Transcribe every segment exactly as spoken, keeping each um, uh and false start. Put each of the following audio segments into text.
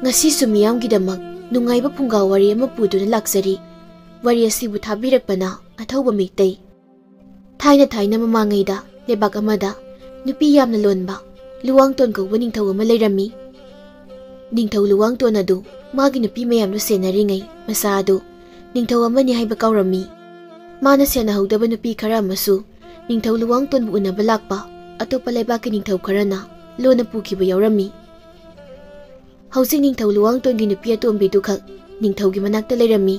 ꯉꯁꯤꯁꯨ ꯃꯤꯌꯥꯝꯒꯤꯗꯃꯛ ꯅꯨꯡꯉꯥꯏꯕ ꯐꯨꯡꯒꯥ ꯋꯥꯔꯤ ꯑꯃ ꯄꯨꯗꯨꯅ ꯂꯥꯛꯆꯔꯤ꯫ ꯋꯥꯔꯤ ꯑꯁꯤꯕꯨ ꯊꯥꯕꯤꯔꯛꯄꯅ ꯑꯊꯧꯕ ꯃꯩꯇꯩ꯫ ꯊꯥꯏꯅ ꯊꯥꯏꯅ ꯃꯃꯥꯡꯉꯩꯗ ꯂꯩꯕꯥꯛ ꯑꯃꯗ ꯅꯨꯄꯤ ꯌꯥꯝꯅ ꯂꯣꯟꯕ ꯂꯨꯋꯥꯡꯇꯣꯟ ꯀꯧꯕ ꯅꯤꯡꯊꯧ ꯑꯃ ꯂꯩꯔꯝꯃꯤ꯫ ꯅꯤꯡꯊꯧ ꯂꯨꯋꯥꯡꯇꯣꯟ ꯑꯗꯨ ꯃꯥꯒꯤ ꯅꯨꯄꯤ ꯃꯌꯥꯝꯗꯨ ꯁꯦꯟꯅꯔꯤꯉꯩ ꯃꯆꯥ ꯑꯗꯨ ꯅꯤꯡꯊꯧ ꯑꯃꯅꯤ ꯍꯥꯏꯕ ꯀꯥꯎꯔꯝꯃꯤ꯫ ꯃꯥꯅ ꯁꯦꯟꯅꯍꯧꯗꯕ ꯅꯨꯄꯤ ꯈꯔ ꯑꯃꯁꯨ ꯅꯤꯡꯊꯧ ꯂꯨꯋꯥꯡꯇꯣꯟꯕꯨ ꯎꯅꯕ ꯂꯥꯛꯄ ꯑꯇꯣꯞꯄ ꯂꯩꯕꯥꯛꯀꯤ ꯅꯤꯡꯊꯧ ꯈꯔꯅ ꯂꯣꯟꯅ ꯄꯨꯈꯤꯕ ꯌꯥꯎꯔꯝꯃꯤ꯫ ꯍꯧꯖꯤꯛ ꯅꯤꯡꯊꯧ ꯂꯨꯋꯥꯡꯇꯣꯟꯒꯤ ꯅꯨꯄꯤ ꯑꯇꯣꯝꯕꯤꯗꯨꯈꯛ ꯅꯤꯡꯊꯧꯒꯤ ꯃꯅꯥꯛꯇ ꯂꯩꯔꯝꯃꯤ꯫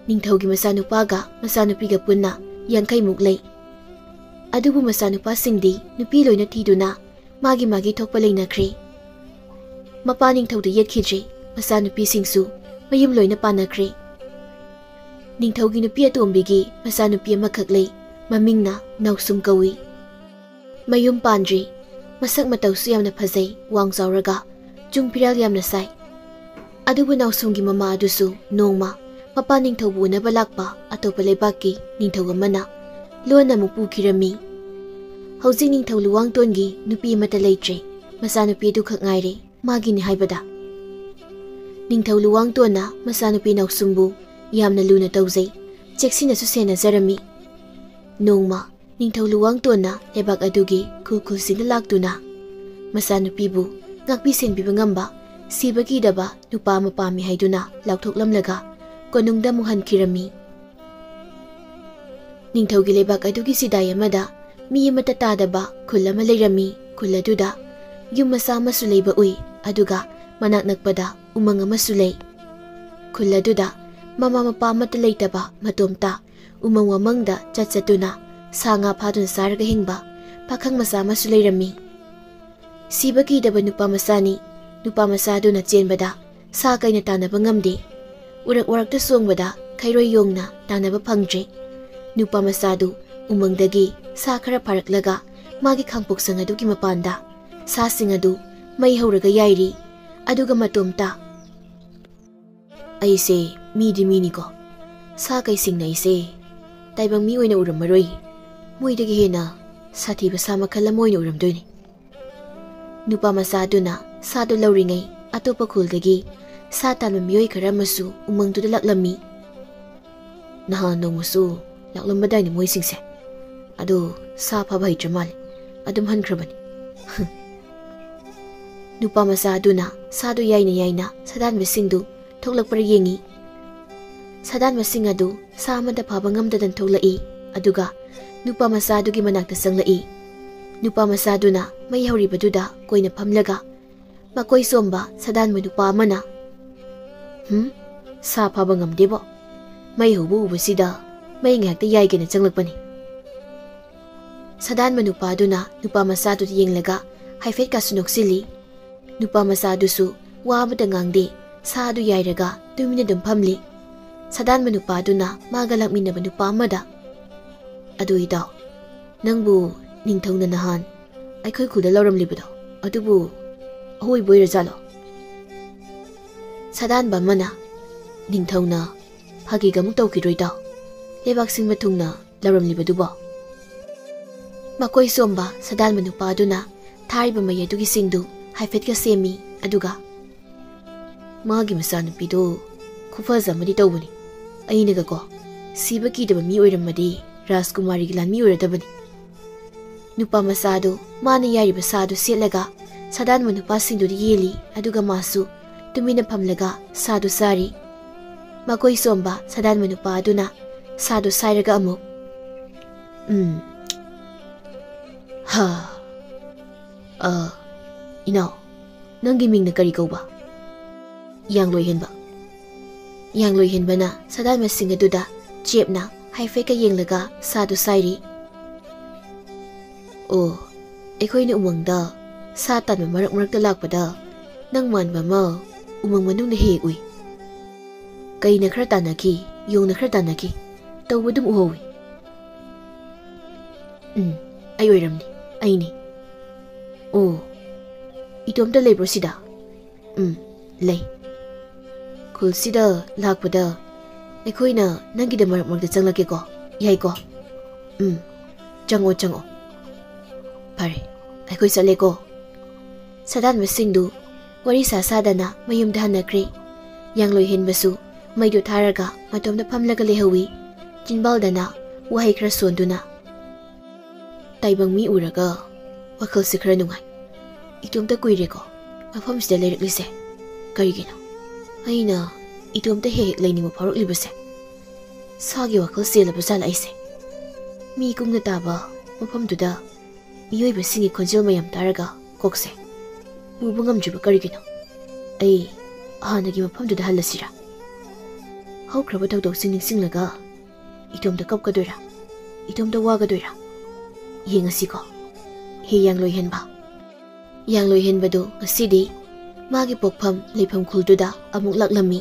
ꯅꯤꯡꯊꯧꯒꯤ ꯃꯆꯥꯅꯨꯄꯥꯒ ꯃꯆꯥꯅꯨꯄꯤꯒ ꯄꯨꯟꯅ ꯌꯥꯡꯈꯩꯃꯨꯛ ꯂꯩ꯫ ꯑꯗꯨꯕꯨ ꯃꯆꯥꯅꯨꯄꯥꯁꯤꯡꯗꯤ ꯅꯨꯄꯤ ꯂꯣꯏꯅ ꯊꯤꯗꯨꯅ ꯃꯥꯒꯤ ꯃꯥꯒꯤ ꯊꯣꯛꯄ ꯂꯩꯅꯈ꯭ꯔꯦ꯫ ꯃꯄꯥ ꯅꯤꯡꯊꯧꯗ ꯌꯦꯠꯈꯤꯗ꯭ꯔꯦ꯫ ꯃꯆꯥꯅꯨꯄꯤꯁꯤꯡꯁꯨ ꯃꯌꯨꯝ ꯂꯣꯏꯅ ꯄꯥꯟꯅꯈ꯭ꯔꯦ꯫ ꯅꯤꯡꯊꯧꯒꯤ ꯅꯨꯄꯤ ꯑꯇꯣꯝꯕꯤꯒꯤ ꯃꯆꯥꯅꯨꯄꯤ ꯑꯃꯈꯛ ꯂꯩ꯫ ꯃꯃꯤꯡꯅ ꯅꯥꯎꯁꯨꯝ ꯀꯧꯏ꯫ ꯃꯌꯨꯝ ꯄꯥꯟꯗ꯭ꯔꯤ꯫ ꯃꯁꯛ ꯃꯇꯧꯁꯨ ꯌꯥꯝꯅ ꯐꯖꯩ, ꯋꯥꯡ ꯆꯥꯎꯔꯒ ꯆꯨꯡ ꯐꯤꯔꯥꯜ ꯌꯥꯝꯅ ꯁꯥꯏ꯫ ꯑꯗꯨꯕꯨ ꯅꯥꯎꯁꯨꯝꯒꯤ ꯃꯃꯥ ꯑꯗꯨꯁꯨ ꯅꯣꯡꯃ ꯃꯄꯥ ꯅꯤꯡꯊꯧꯕꯨ ꯎꯅꯕ ꯂꯥꯛꯄ ꯑꯇꯣꯞꯄ ꯂꯩꯕꯥꯛꯀꯤ ꯅꯤꯡꯊꯧ ꯑꯃꯅ ꯂꯣꯟꯅ ꯑꯃꯨꯛ ꯄꯨꯈꯤꯔꯝꯃꯤ꯫ ꯍꯧꯖꯤꯛ ꯅꯤꯡꯊꯧ ꯂꯨꯋꯥꯡꯇꯣꯟꯒꯤ ꯅꯨꯄꯤ ꯑꯃꯠꯇ ꯂꯩꯇ꯭ꯔꯦ꯫ ꯃꯆꯥꯅꯨꯄꯤ ꯑꯗꯨꯈꯛ ꯉꯥꯏꯔꯦ ꯃꯥꯒꯤꯅꯤ ꯍꯥꯏꯕꯗ꯫ ꯅꯤꯡꯊꯧ ꯂꯨꯋꯥꯡꯇꯣꯟꯅ ꯃꯆꯥꯅꯨꯄꯤ ꯅꯥꯎꯁꯨꯝꯕꯨ ꯌꯥꯝꯅ ꯂꯨꯅ ꯇꯧꯖꯩ, ꯆꯦꯛꯁꯤꯟꯅꯁꯨ ꯁꯦꯟꯅꯖꯔꯝꯃꯤ꯫ ꯅꯣꯡꯃ ꯅꯤꯡꯊꯧ ꯂꯨꯋꯥꯡꯇꯣꯟꯅ ꯂꯩꯕꯥꯛ ꯑꯗꯨꯒꯤ ꯈꯨꯜ ꯈꯨꯜꯁꯤꯡꯗ ꯂꯥꯛꯇꯨꯅ ꯃꯆꯥꯅꯨꯄꯤꯕꯨ ꯉꯥꯛꯄꯤ ꯁꯦꯟꯕꯤꯕ ꯉꯝꯕ ꯁꯤꯕ ꯀꯤꯗꯕ ꯅꯨꯄꯥ ꯑꯃ ꯄꯥꯝꯃꯤ ꯍꯥꯏꯗꯨꯅ ꯂꯥꯎꯊꯣꯛꯂꯝꯂꯒ ꯀꯣꯅꯨꯡꯗ ꯑꯃꯨꯛ ꯍꯟꯈꯤꯔꯝꯃꯤ꯫ ꯅꯤꯡꯊꯧꯒꯤ ꯂꯩꯕꯥꯛ ꯑꯗꯨꯒꯤ ꯆꯤꯗꯥꯏ ꯑꯃꯗ ꯃꯤ ꯑꯃꯠꯇ ꯇꯥꯗꯕ ꯈꯨꯜ ꯑꯃ ꯂꯩꯔꯝꯃꯤ꯫ ꯈꯨꯜ ꯑꯗꯨꯗ ꯌꯨꯝ ꯃꯆꯥ ꯑꯃꯁꯨ ꯂꯩꯕ ꯎꯏ, ꯑꯗꯨꯒ ꯃꯅꯥꯛ ꯅꯛꯄꯗ ꯎꯃꯪ ꯑꯃꯁꯨ ꯂꯩ꯫ ꯈꯨꯜ ꯑꯗꯨꯗ ꯃꯃꯥ ꯃꯄꯥ ꯑꯃꯠꯇ ꯂꯩꯇꯕ ꯃꯇꯣꯝꯇ ꯎꯃꯪ ꯋꯥꯃꯪꯗ ꯆꯠ ꯆꯠꯇꯨꯅ ꯁꯥ ꯉꯥ ꯐꯥꯗꯨꯅ ꯆꯥꯔꯒ ꯍꯤꯡꯕ ꯄꯥꯈꯪ ꯃꯆꯥ ꯑꯃꯁꯨ ꯂꯩꯔꯝꯃꯤ꯫ ꯁꯤꯕ ꯀꯤꯗꯕ ꯅꯨꯄꯥ ꯃꯆꯥꯅꯤ꯫ ꯅꯨꯄꯥ ꯃꯆꯥ ꯑꯗꯨꯅ ꯆꯦꯟꯕꯗ ꯁꯥ ꯀꯩꯅ ꯇꯥꯟꯅꯕ ꯉꯝꯗꯦ꯫ ꯎꯔꯛ ꯋꯥꯔꯛꯇ ꯆꯣꯡꯕꯗ ꯈꯩꯔꯣꯏ ꯌꯣꯡꯅ ꯇꯥꯟꯅꯕ ꯐꯪꯗ꯭ꯔꯦ꯫ ꯅꯨꯄꯥ ꯃꯆꯥꯗꯨ ꯎꯃꯪꯗꯒꯤ ꯁꯥ ꯈꯔ ꯐꯥꯔꯛꯂꯒ ꯃꯥꯒꯤ ꯈꯥꯡꯄꯣꯛꯁꯪ ꯑꯗꯨꯒꯤ ꯃꯄꯥꯟꯗ ꯁꯥꯁꯤꯡ ꯑꯗꯨ ꯃꯩ ꯍꯧꯔꯒ ꯌꯥꯏꯔꯤ꯫ ꯑꯗꯨꯒ ꯃꯇꯣꯝꯇ, "ꯑꯩꯁꯦ ꯃꯤꯗꯤ ꯃꯤꯅꯤꯀꯣ, ꯁꯥ ꯀꯩꯁꯤꯡꯅ ꯑꯩꯁꯦ ꯇꯥꯏꯕꯪ ꯃꯤ ꯑꯣꯏꯅ ꯎꯔꯝꯃꯔꯣꯏ꯫ ꯃꯣꯏꯗꯒꯤ ꯍꯦꯟꯅ ꯁꯥꯊꯤꯕ ꯁꯥ ꯃꯈꯜ ꯑꯃ ꯑꯣꯏꯅ ꯎꯔꯝꯗꯣꯏꯅꯤ"꯫ ꯅꯨꯄꯥ ꯃꯆꯥ ꯑꯗꯨꯅ ꯁꯥꯗꯨ ꯂꯧꯔꯤꯉꯩ ꯑꯇꯣꯞꯄ ꯈꯨꯜꯗꯒꯤ ꯁꯥ ꯇꯥꯟꯕ ꯃꯤꯑꯣꯏ ꯈꯔ ꯑꯃꯁꯨ ꯎꯃꯪꯗꯨꯗ ꯂꯥꯛꯂꯝꯃꯤ꯫ "ꯅꯍꯥꯟ ꯅꯣꯡꯃꯁꯨ ꯂꯥꯛꯂꯝꯕꯗꯥꯏꯅꯦ ꯃꯣꯏꯁꯤꯡꯁꯦ꯫ ꯑꯗꯣ ꯁꯥ ꯐꯥꯕ ꯍꯩꯇ꯭ꯔ ꯃꯥꯜꯂꯦ꯫ ꯑꯗꯨꯝ ꯍꯟꯈ꯭ꯔꯕꯅꯤ꯫" ꯅꯨꯄꯥ ꯃꯆꯥ ꯑꯗꯨꯅ ꯁꯥꯗꯨ ꯌꯥꯏꯅ ꯌꯥꯏꯅ ꯁꯥꯗꯥꯟꯕꯁꯤꯡꯗꯨ ꯊꯣꯛꯂꯛꯄ꯭ꯔꯥ ꯌꯦꯡꯉꯤ꯫ ꯁꯥꯗꯥꯟꯕꯁꯤꯡ ꯑꯗꯨ ꯁꯥ ꯑꯃꯠꯇ ꯐꯥꯕ ꯉꯝꯗꯗꯅ ꯊꯣꯛꯂꯛꯏ, ꯑꯗꯨꯒ ꯅꯨꯄꯥ ꯃꯆꯥ ꯑꯗꯨꯒꯤ ꯃꯅꯥꯛꯇ ꯆꯪꯂꯛꯏ꯫ ꯅꯨꯄꯥ ꯃꯆꯥ ꯑꯗꯨꯅ ꯃꯩ ꯍꯧꯔꯤꯕꯗꯨꯗ ꯀꯣꯏꯅ ꯐꯝꯂꯒ ꯃꯀꯣꯏ ꯆꯣꯝꯕ ꯁꯥꯗꯥꯟꯕ ꯅꯨꯄꯥ ꯑꯃꯅ, "ꯍꯨꯝ, ꯁꯥ ꯐꯥꯕ ꯉꯝꯗꯦꯕꯣ꯫ ꯃꯩ ꯍꯧꯕ ꯎꯕꯁꯤꯗ ꯃꯩ ꯉꯥꯏꯍꯥꯛꯇ ꯌꯥꯏꯒꯦꯅ ꯆꯪꯂꯛꯄꯅꯤ꯫" ꯁꯥꯗꯥꯟꯕ ꯅꯨꯄꯥꯗꯨꯅ ꯅꯨꯄꯥ ꯃꯆꯥꯗꯨꯗ ꯌꯦꯡꯂꯒ ꯍꯥꯏꯐꯦꯠꯀꯁꯨ ꯅꯣꯛꯁꯤꯜꯂꯤ꯫ ꯅꯨꯄꯥ ꯃꯆꯥꯗꯨꯁꯨ ꯋꯥ ꯑꯃꯠꯇ ꯉꯥꯡꯗꯦ, ꯁꯥ ꯑꯗꯨ ꯌꯥꯏꯔꯒ ꯇꯨꯃꯤꯟꯅ ꯑꯗꯨꯝ ꯐꯝꯂꯤ꯫ ꯁꯥꯗꯥꯟꯕ ꯅꯨꯄꯥꯗꯨꯅ ꯃꯥꯒ ꯂꯥꯛꯃꯤꯟꯅꯕ ꯅꯨꯄꯥ ꯑꯃꯗ, "ꯑꯗꯨ ꯏꯇꯥꯎ, ꯅꯪꯕꯨ ꯅꯤꯡꯊꯧꯅ ꯅꯍꯥꯟ ꯑꯩꯈꯣꯏ ꯈꯨꯜꯗ ꯂꯧꯔꯝꯂꯤꯕꯗꯣ, ꯑꯗꯨꯕꯨ ꯑꯍꯣꯏꯕ ꯑꯣꯏꯔꯖꯥꯠꯂꯣ?" ꯁꯥꯗꯥꯟꯕ ꯑꯃꯅ, "ꯅꯤꯡꯊꯧꯅ ꯐꯥꯒꯤꯒ ꯑꯃꯨꯛ ꯇꯧꯈꯤꯗ꯭ꯔꯣ ꯏꯇꯥꯎ? ꯂꯩꯕꯥꯛ ꯁꯤꯟꯕ ꯊꯨꯡꯅ ꯂꯧꯔꯝꯂꯤꯕꯗꯨꯕꯣ?" ꯃꯀꯣꯏ ꯁꯣꯝꯕ ꯁꯥꯗꯥꯟꯕ ꯅꯨꯄꯥꯗꯨꯅ ꯊꯥꯔꯤꯕ ꯃꯩ ꯑꯗꯨꯒꯤ ꯁꯤꯡꯗꯨ ꯍꯥꯏꯐꯦꯠꯀ ꯁꯦꯝꯃꯤ, ꯑꯗꯨꯒ, "ꯃꯥꯒꯤ ꯃꯆꯥꯅꯨꯄꯤꯗꯣ ꯈꯨꯐꯖ ꯑꯃꯗꯤ ꯇꯧꯕꯅꯤ꯫ ꯑꯩꯅꯒꯀꯣ ꯁꯤꯕ ꯀꯤꯗꯕ ꯃꯤ ꯑꯣꯏꯔꯝꯃꯗꯤ ꯔꯥꯖꯀꯨꯃꯥꯔꯤꯒꯤ ꯂꯥꯟꯃꯤ ꯑꯣꯏꯔꯗꯕꯅꯤ꯫" ꯅꯨꯄꯥ ꯃꯆꯥꯗꯨ ꯃꯥꯅ ꯌꯥꯏꯔꯤꯕ ꯁꯥꯗꯨ ꯁꯦꯠꯂꯒ ꯁꯥꯗꯥꯟꯕ ꯅꯨꯄꯥꯁꯤꯡꯗꯨꯗ ꯌꯦꯜꯂꯤ, ꯑꯗꯨꯒ ꯃꯥꯁꯨ ꯇꯨꯃꯤꯟꯅ ꯐꯝꯂꯒ ꯁꯥꯗꯨ ꯆꯥꯔꯤ꯫ ꯃꯀꯣꯏ ꯁꯣꯝꯕ ꯁꯥꯗꯥꯟꯕ ꯅꯨꯄꯥ ꯑꯗꯨꯅ ꯁꯥꯗꯨ ꯁꯥꯏꯔꯒ ꯑꯃꯨꯛ, "ꯎꯝ, ꯍꯥ, ꯑ, ꯏꯅꯥꯎ, ꯅꯪꯒꯤ ꯃꯤꯡꯅ ꯀꯔꯤ ꯀꯧꯕ?" "ꯌꯥꯡꯂꯣꯏꯍꯦꯟꯕ꯫" ꯌꯥꯡꯂꯣꯏꯍꯦꯟꯕꯅ ꯁꯥꯗꯥꯟꯕꯁꯤꯡ ꯑꯗꯨꯗ ꯆꯦꯞꯅ ꯍꯥꯏꯐꯦꯠꯀ ꯌꯦꯡꯂꯒ ꯁꯥꯗꯨ ꯁꯥꯏꯔꯤ꯫ "ꯑꯣ, ꯑꯩꯈꯣꯏꯅ ꯎꯃꯪꯗ ꯁꯥ ꯇꯥꯟꯕ ꯃꯔꯛ ꯃꯔꯛꯇ ꯂꯥꯛꯄꯗ ꯅꯪ ꯃꯥꯟꯕ ꯑꯃ ꯎꯃꯪ ꯃꯅꯨꯡꯗ ꯍꯦꯛ ꯍꯦꯛ ꯎꯏ꯫ ꯀꯩꯅ ꯈꯔ ꯇꯥꯟꯅꯈꯤ, ꯌꯣꯡꯅ ꯈꯔ ꯇꯥꯟꯅꯈꯤ, ꯇꯧꯕ ꯑꯗꯨꯝ ꯎꯍꯧꯏ꯫" "ꯎꯝ, ꯑꯩ ꯑꯣꯏꯔꯝꯅꯤ, ꯑꯩꯅꯤ꯫" "ꯑꯣ, ꯏꯇꯣꯝꯇ ꯂꯩꯕ꯭ꯔꯣ ꯁꯤꯗ?" "ꯎꯝ, ꯂꯩ꯫" "ꯈꯨꯜꯁꯤꯗ ꯂꯥꯛꯄꯗ ꯑꯩꯈꯣꯏꯅ ꯅꯪꯒꯤꯗ ꯃꯔꯛ ꯃꯔꯛꯇ ꯆꯪꯂꯛꯀꯦꯀꯣ, ꯌꯥꯏꯀꯣ?" "ꯎꯝ, ꯆꯪꯉꯣ, ꯆꯪꯉꯣ꯫" "ꯐꯔꯦ, ꯑꯩꯈꯣꯏ ꯆꯠꯂꯦꯀꯣ꯫" ꯁꯥꯗꯥꯟꯕꯁꯤꯡꯗꯨ ꯋꯥꯔꯤ ꯁꯥ ꯁꯥꯗꯅ ꯃꯌꯨꯝꯗ ꯍꯟꯅꯈ꯭ꯔꯦ꯫ ꯌꯥꯡꯂꯣꯏ ꯍꯦꯟꯕꯁꯨ ꯃꯩꯗꯨ ꯊꯥꯔꯒ ꯃꯇꯣꯝꯗ ꯐꯝꯂꯒ ꯂꯩꯍꯧꯏ꯫ ꯆꯤꯟꯕꯥꯜꯗꯅ ꯋꯥꯍꯩ ꯈꯔ ꯁꯣꯟꯗꯨꯅ, "ꯇꯥꯏꯕꯪ ꯃꯤ ꯎꯔꯒ ꯋꯥꯈꯜꯁꯦ ꯈꯔ ꯅꯨꯡꯉꯥꯏ꯫ ꯏꯇꯣꯝꯇ ꯀꯨꯏꯔꯦꯀꯣ ꯃꯐꯝꯁꯤꯗ ꯂꯩꯔꯛꯂꯤꯁꯦ꯫ ꯀꯔꯤꯒꯤꯅꯣ ꯑꯩꯅ ꯏꯇꯣꯝꯇ ꯍꯦꯛ ꯍꯦꯛ ꯂꯩꯅꯤꯡꯕ ꯐꯥꯎꯔꯛꯂꯤꯕꯁꯦ? ꯁꯥꯒꯤ ꯋꯥꯈꯜ ꯆꯦꯜꯂꯕ ꯖꯥꯠꯂ ꯑꯩꯁꯦ? ꯃꯤ ꯀꯨꯡꯅ ꯇꯥꯕ ꯃꯐꯝꯗꯨꯗ ꯃꯤꯑꯣꯏꯕꯁꯤꯡꯒꯤ ꯈꯣꯟꯖꯦꯜ ꯃꯌꯥꯝ ꯇꯥꯔꯒ ꯀꯣꯛꯁꯦ ꯄꯨꯕ ꯉꯝꯗ꯭ꯔꯤꯕ ꯀꯔꯤꯒꯤꯅꯣ? ꯑꯩ ꯍꯥꯟꯅꯒꯤ ꯃꯐꯝꯗꯨꯗ ꯍꯜꯂꯁꯤꯔꯥ? ꯍꯧꯈ꯭ꯔꯕ ꯊꯧꯗꯣꯛꯁꯤꯡ ꯅꯤꯡꯁꯤꯡꯂꯒ ꯏꯇꯣꯝꯇ ꯀꯞꯀꯗꯣꯏꯔꯥ? ꯏꯇꯣꯝꯇ ꯋꯥꯒꯗꯣꯏꯔꯥ? ꯌꯦꯡꯉꯁꯤꯀꯣ꯫ ꯍꯦ ꯌꯥꯡꯂꯣꯏ ꯍꯦꯟꯕ!" ꯌꯥꯡꯂꯣꯏ ꯍꯦꯟꯕꯗꯨ ꯉꯁꯤꯗꯤ ꯃꯥꯒꯤ ꯄꯣꯛꯐꯝ ꯂꯩꯐꯝ ꯈꯨꯜꯗꯨꯗ ꯑꯃꯨꯛ ꯂꯥꯛꯂꯝꯃꯤ꯫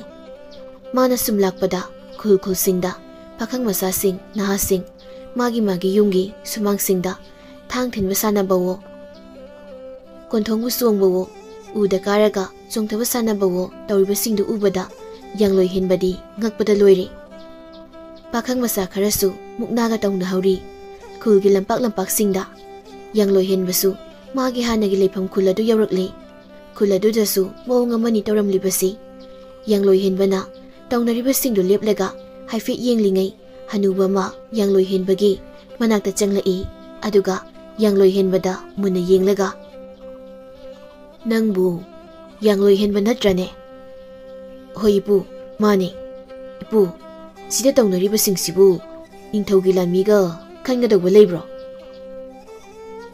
ꯃꯥꯅ ꯁꯨꯝ ꯂꯥꯛꯄꯗ ꯈꯨꯜ ꯈꯨꯜꯁꯤꯡꯗ ꯄꯥꯈꯪ ꯃꯆꯥꯁꯤꯡ, ꯅꯍꯥꯁꯤꯡ ꯃꯥꯒꯤ ꯃꯥꯒꯤ ꯌꯨꯝꯒꯤ ꯁꯨꯃꯥꯡꯁꯤꯡꯗ ꯊꯥꯡ ꯊꯤꯟꯕ ꯁꯥꯟꯅꯕꯋꯣ, ꯀꯣꯟꯊꯣꯡꯕꯨ ꯆꯣꯡꯕꯋꯣ, ꯎꯗ ꯀꯥꯔꯒ ꯆꯣꯡꯊꯕ ꯁꯥꯟꯅꯕꯋꯣ ꯇꯧꯔꯤꯕꯁꯤꯡꯗꯨ ꯎꯕꯗ ꯌꯥꯡꯂꯣꯏ ꯍꯦꯟꯕꯗꯤ ꯉꯛꯄꯗ ꯂꯣꯏꯔꯦ꯫ ꯄꯥꯈꯪ ꯃꯆꯥ ꯈꯔꯁꯨ ꯃꯨꯛꯅꯥꯒ ꯇꯧꯅꯍꯧꯔꯤ꯫ ꯈꯨꯜꯒꯤ ꯂꯝꯄꯥꯛ ꯂꯝꯄꯥꯛꯁꯤꯡꯗ ꯌꯥꯡꯂꯣꯏ ꯍꯦꯟꯕꯁꯨ ꯃꯥꯒꯤ ꯍꯥꯟꯅꯒꯤ ꯂꯩꯐꯝ ꯈꯨꯜ ꯑꯗꯨ ꯌꯧꯔꯛꯂꯦ꯫ ꯈꯨꯜ ꯑꯗꯨꯗꯁꯨ ꯃꯑꯣꯡ ꯑꯃꯅꯤ ꯇꯧꯔꯝꯂꯤꯕꯁꯤ꯫ ꯌꯥꯡꯂꯣꯏ ꯍꯦꯟꯕꯅ ꯇꯧꯅꯔꯤꯕꯁꯤꯡꯗꯨ ꯂꯦꯞꯂꯒ ꯍꯥꯏꯐꯦꯠ ꯌꯦꯡꯂꯤꯉꯩ, ꯍꯅꯨꯕ ꯑꯃ ꯌꯥꯡꯂꯣꯏ ꯍꯦꯟꯕꯒꯤ ꯃꯅꯥꯛꯇ ꯆꯪꯂꯛꯏ꯫ ꯑꯗꯨꯒ ꯌꯥꯡꯂꯣꯏ ꯍꯦꯟꯕꯗ ꯃꯨꯟꯅ ꯌꯦꯡꯂꯒ, "ꯅꯪꯕꯨ ꯌꯥꯡꯂꯣꯏ ꯍꯦꯟꯕ ꯅꯠꯇ꯭ꯔꯅꯦ?" "ꯍꯣꯏ ꯏꯄꯨ, ꯃꯥꯅꯦ꯫ ꯏꯄꯨ, ꯁꯤꯗ ꯇꯧꯅꯔꯤꯕꯁꯤꯡꯁꯤꯕꯨ ꯅꯤꯡꯊꯧꯒꯤ ꯂꯥꯟꯃꯤꯒ ꯈꯟꯒꯗꯧꯕ ꯂꯩꯕ꯭ꯔꯣ?"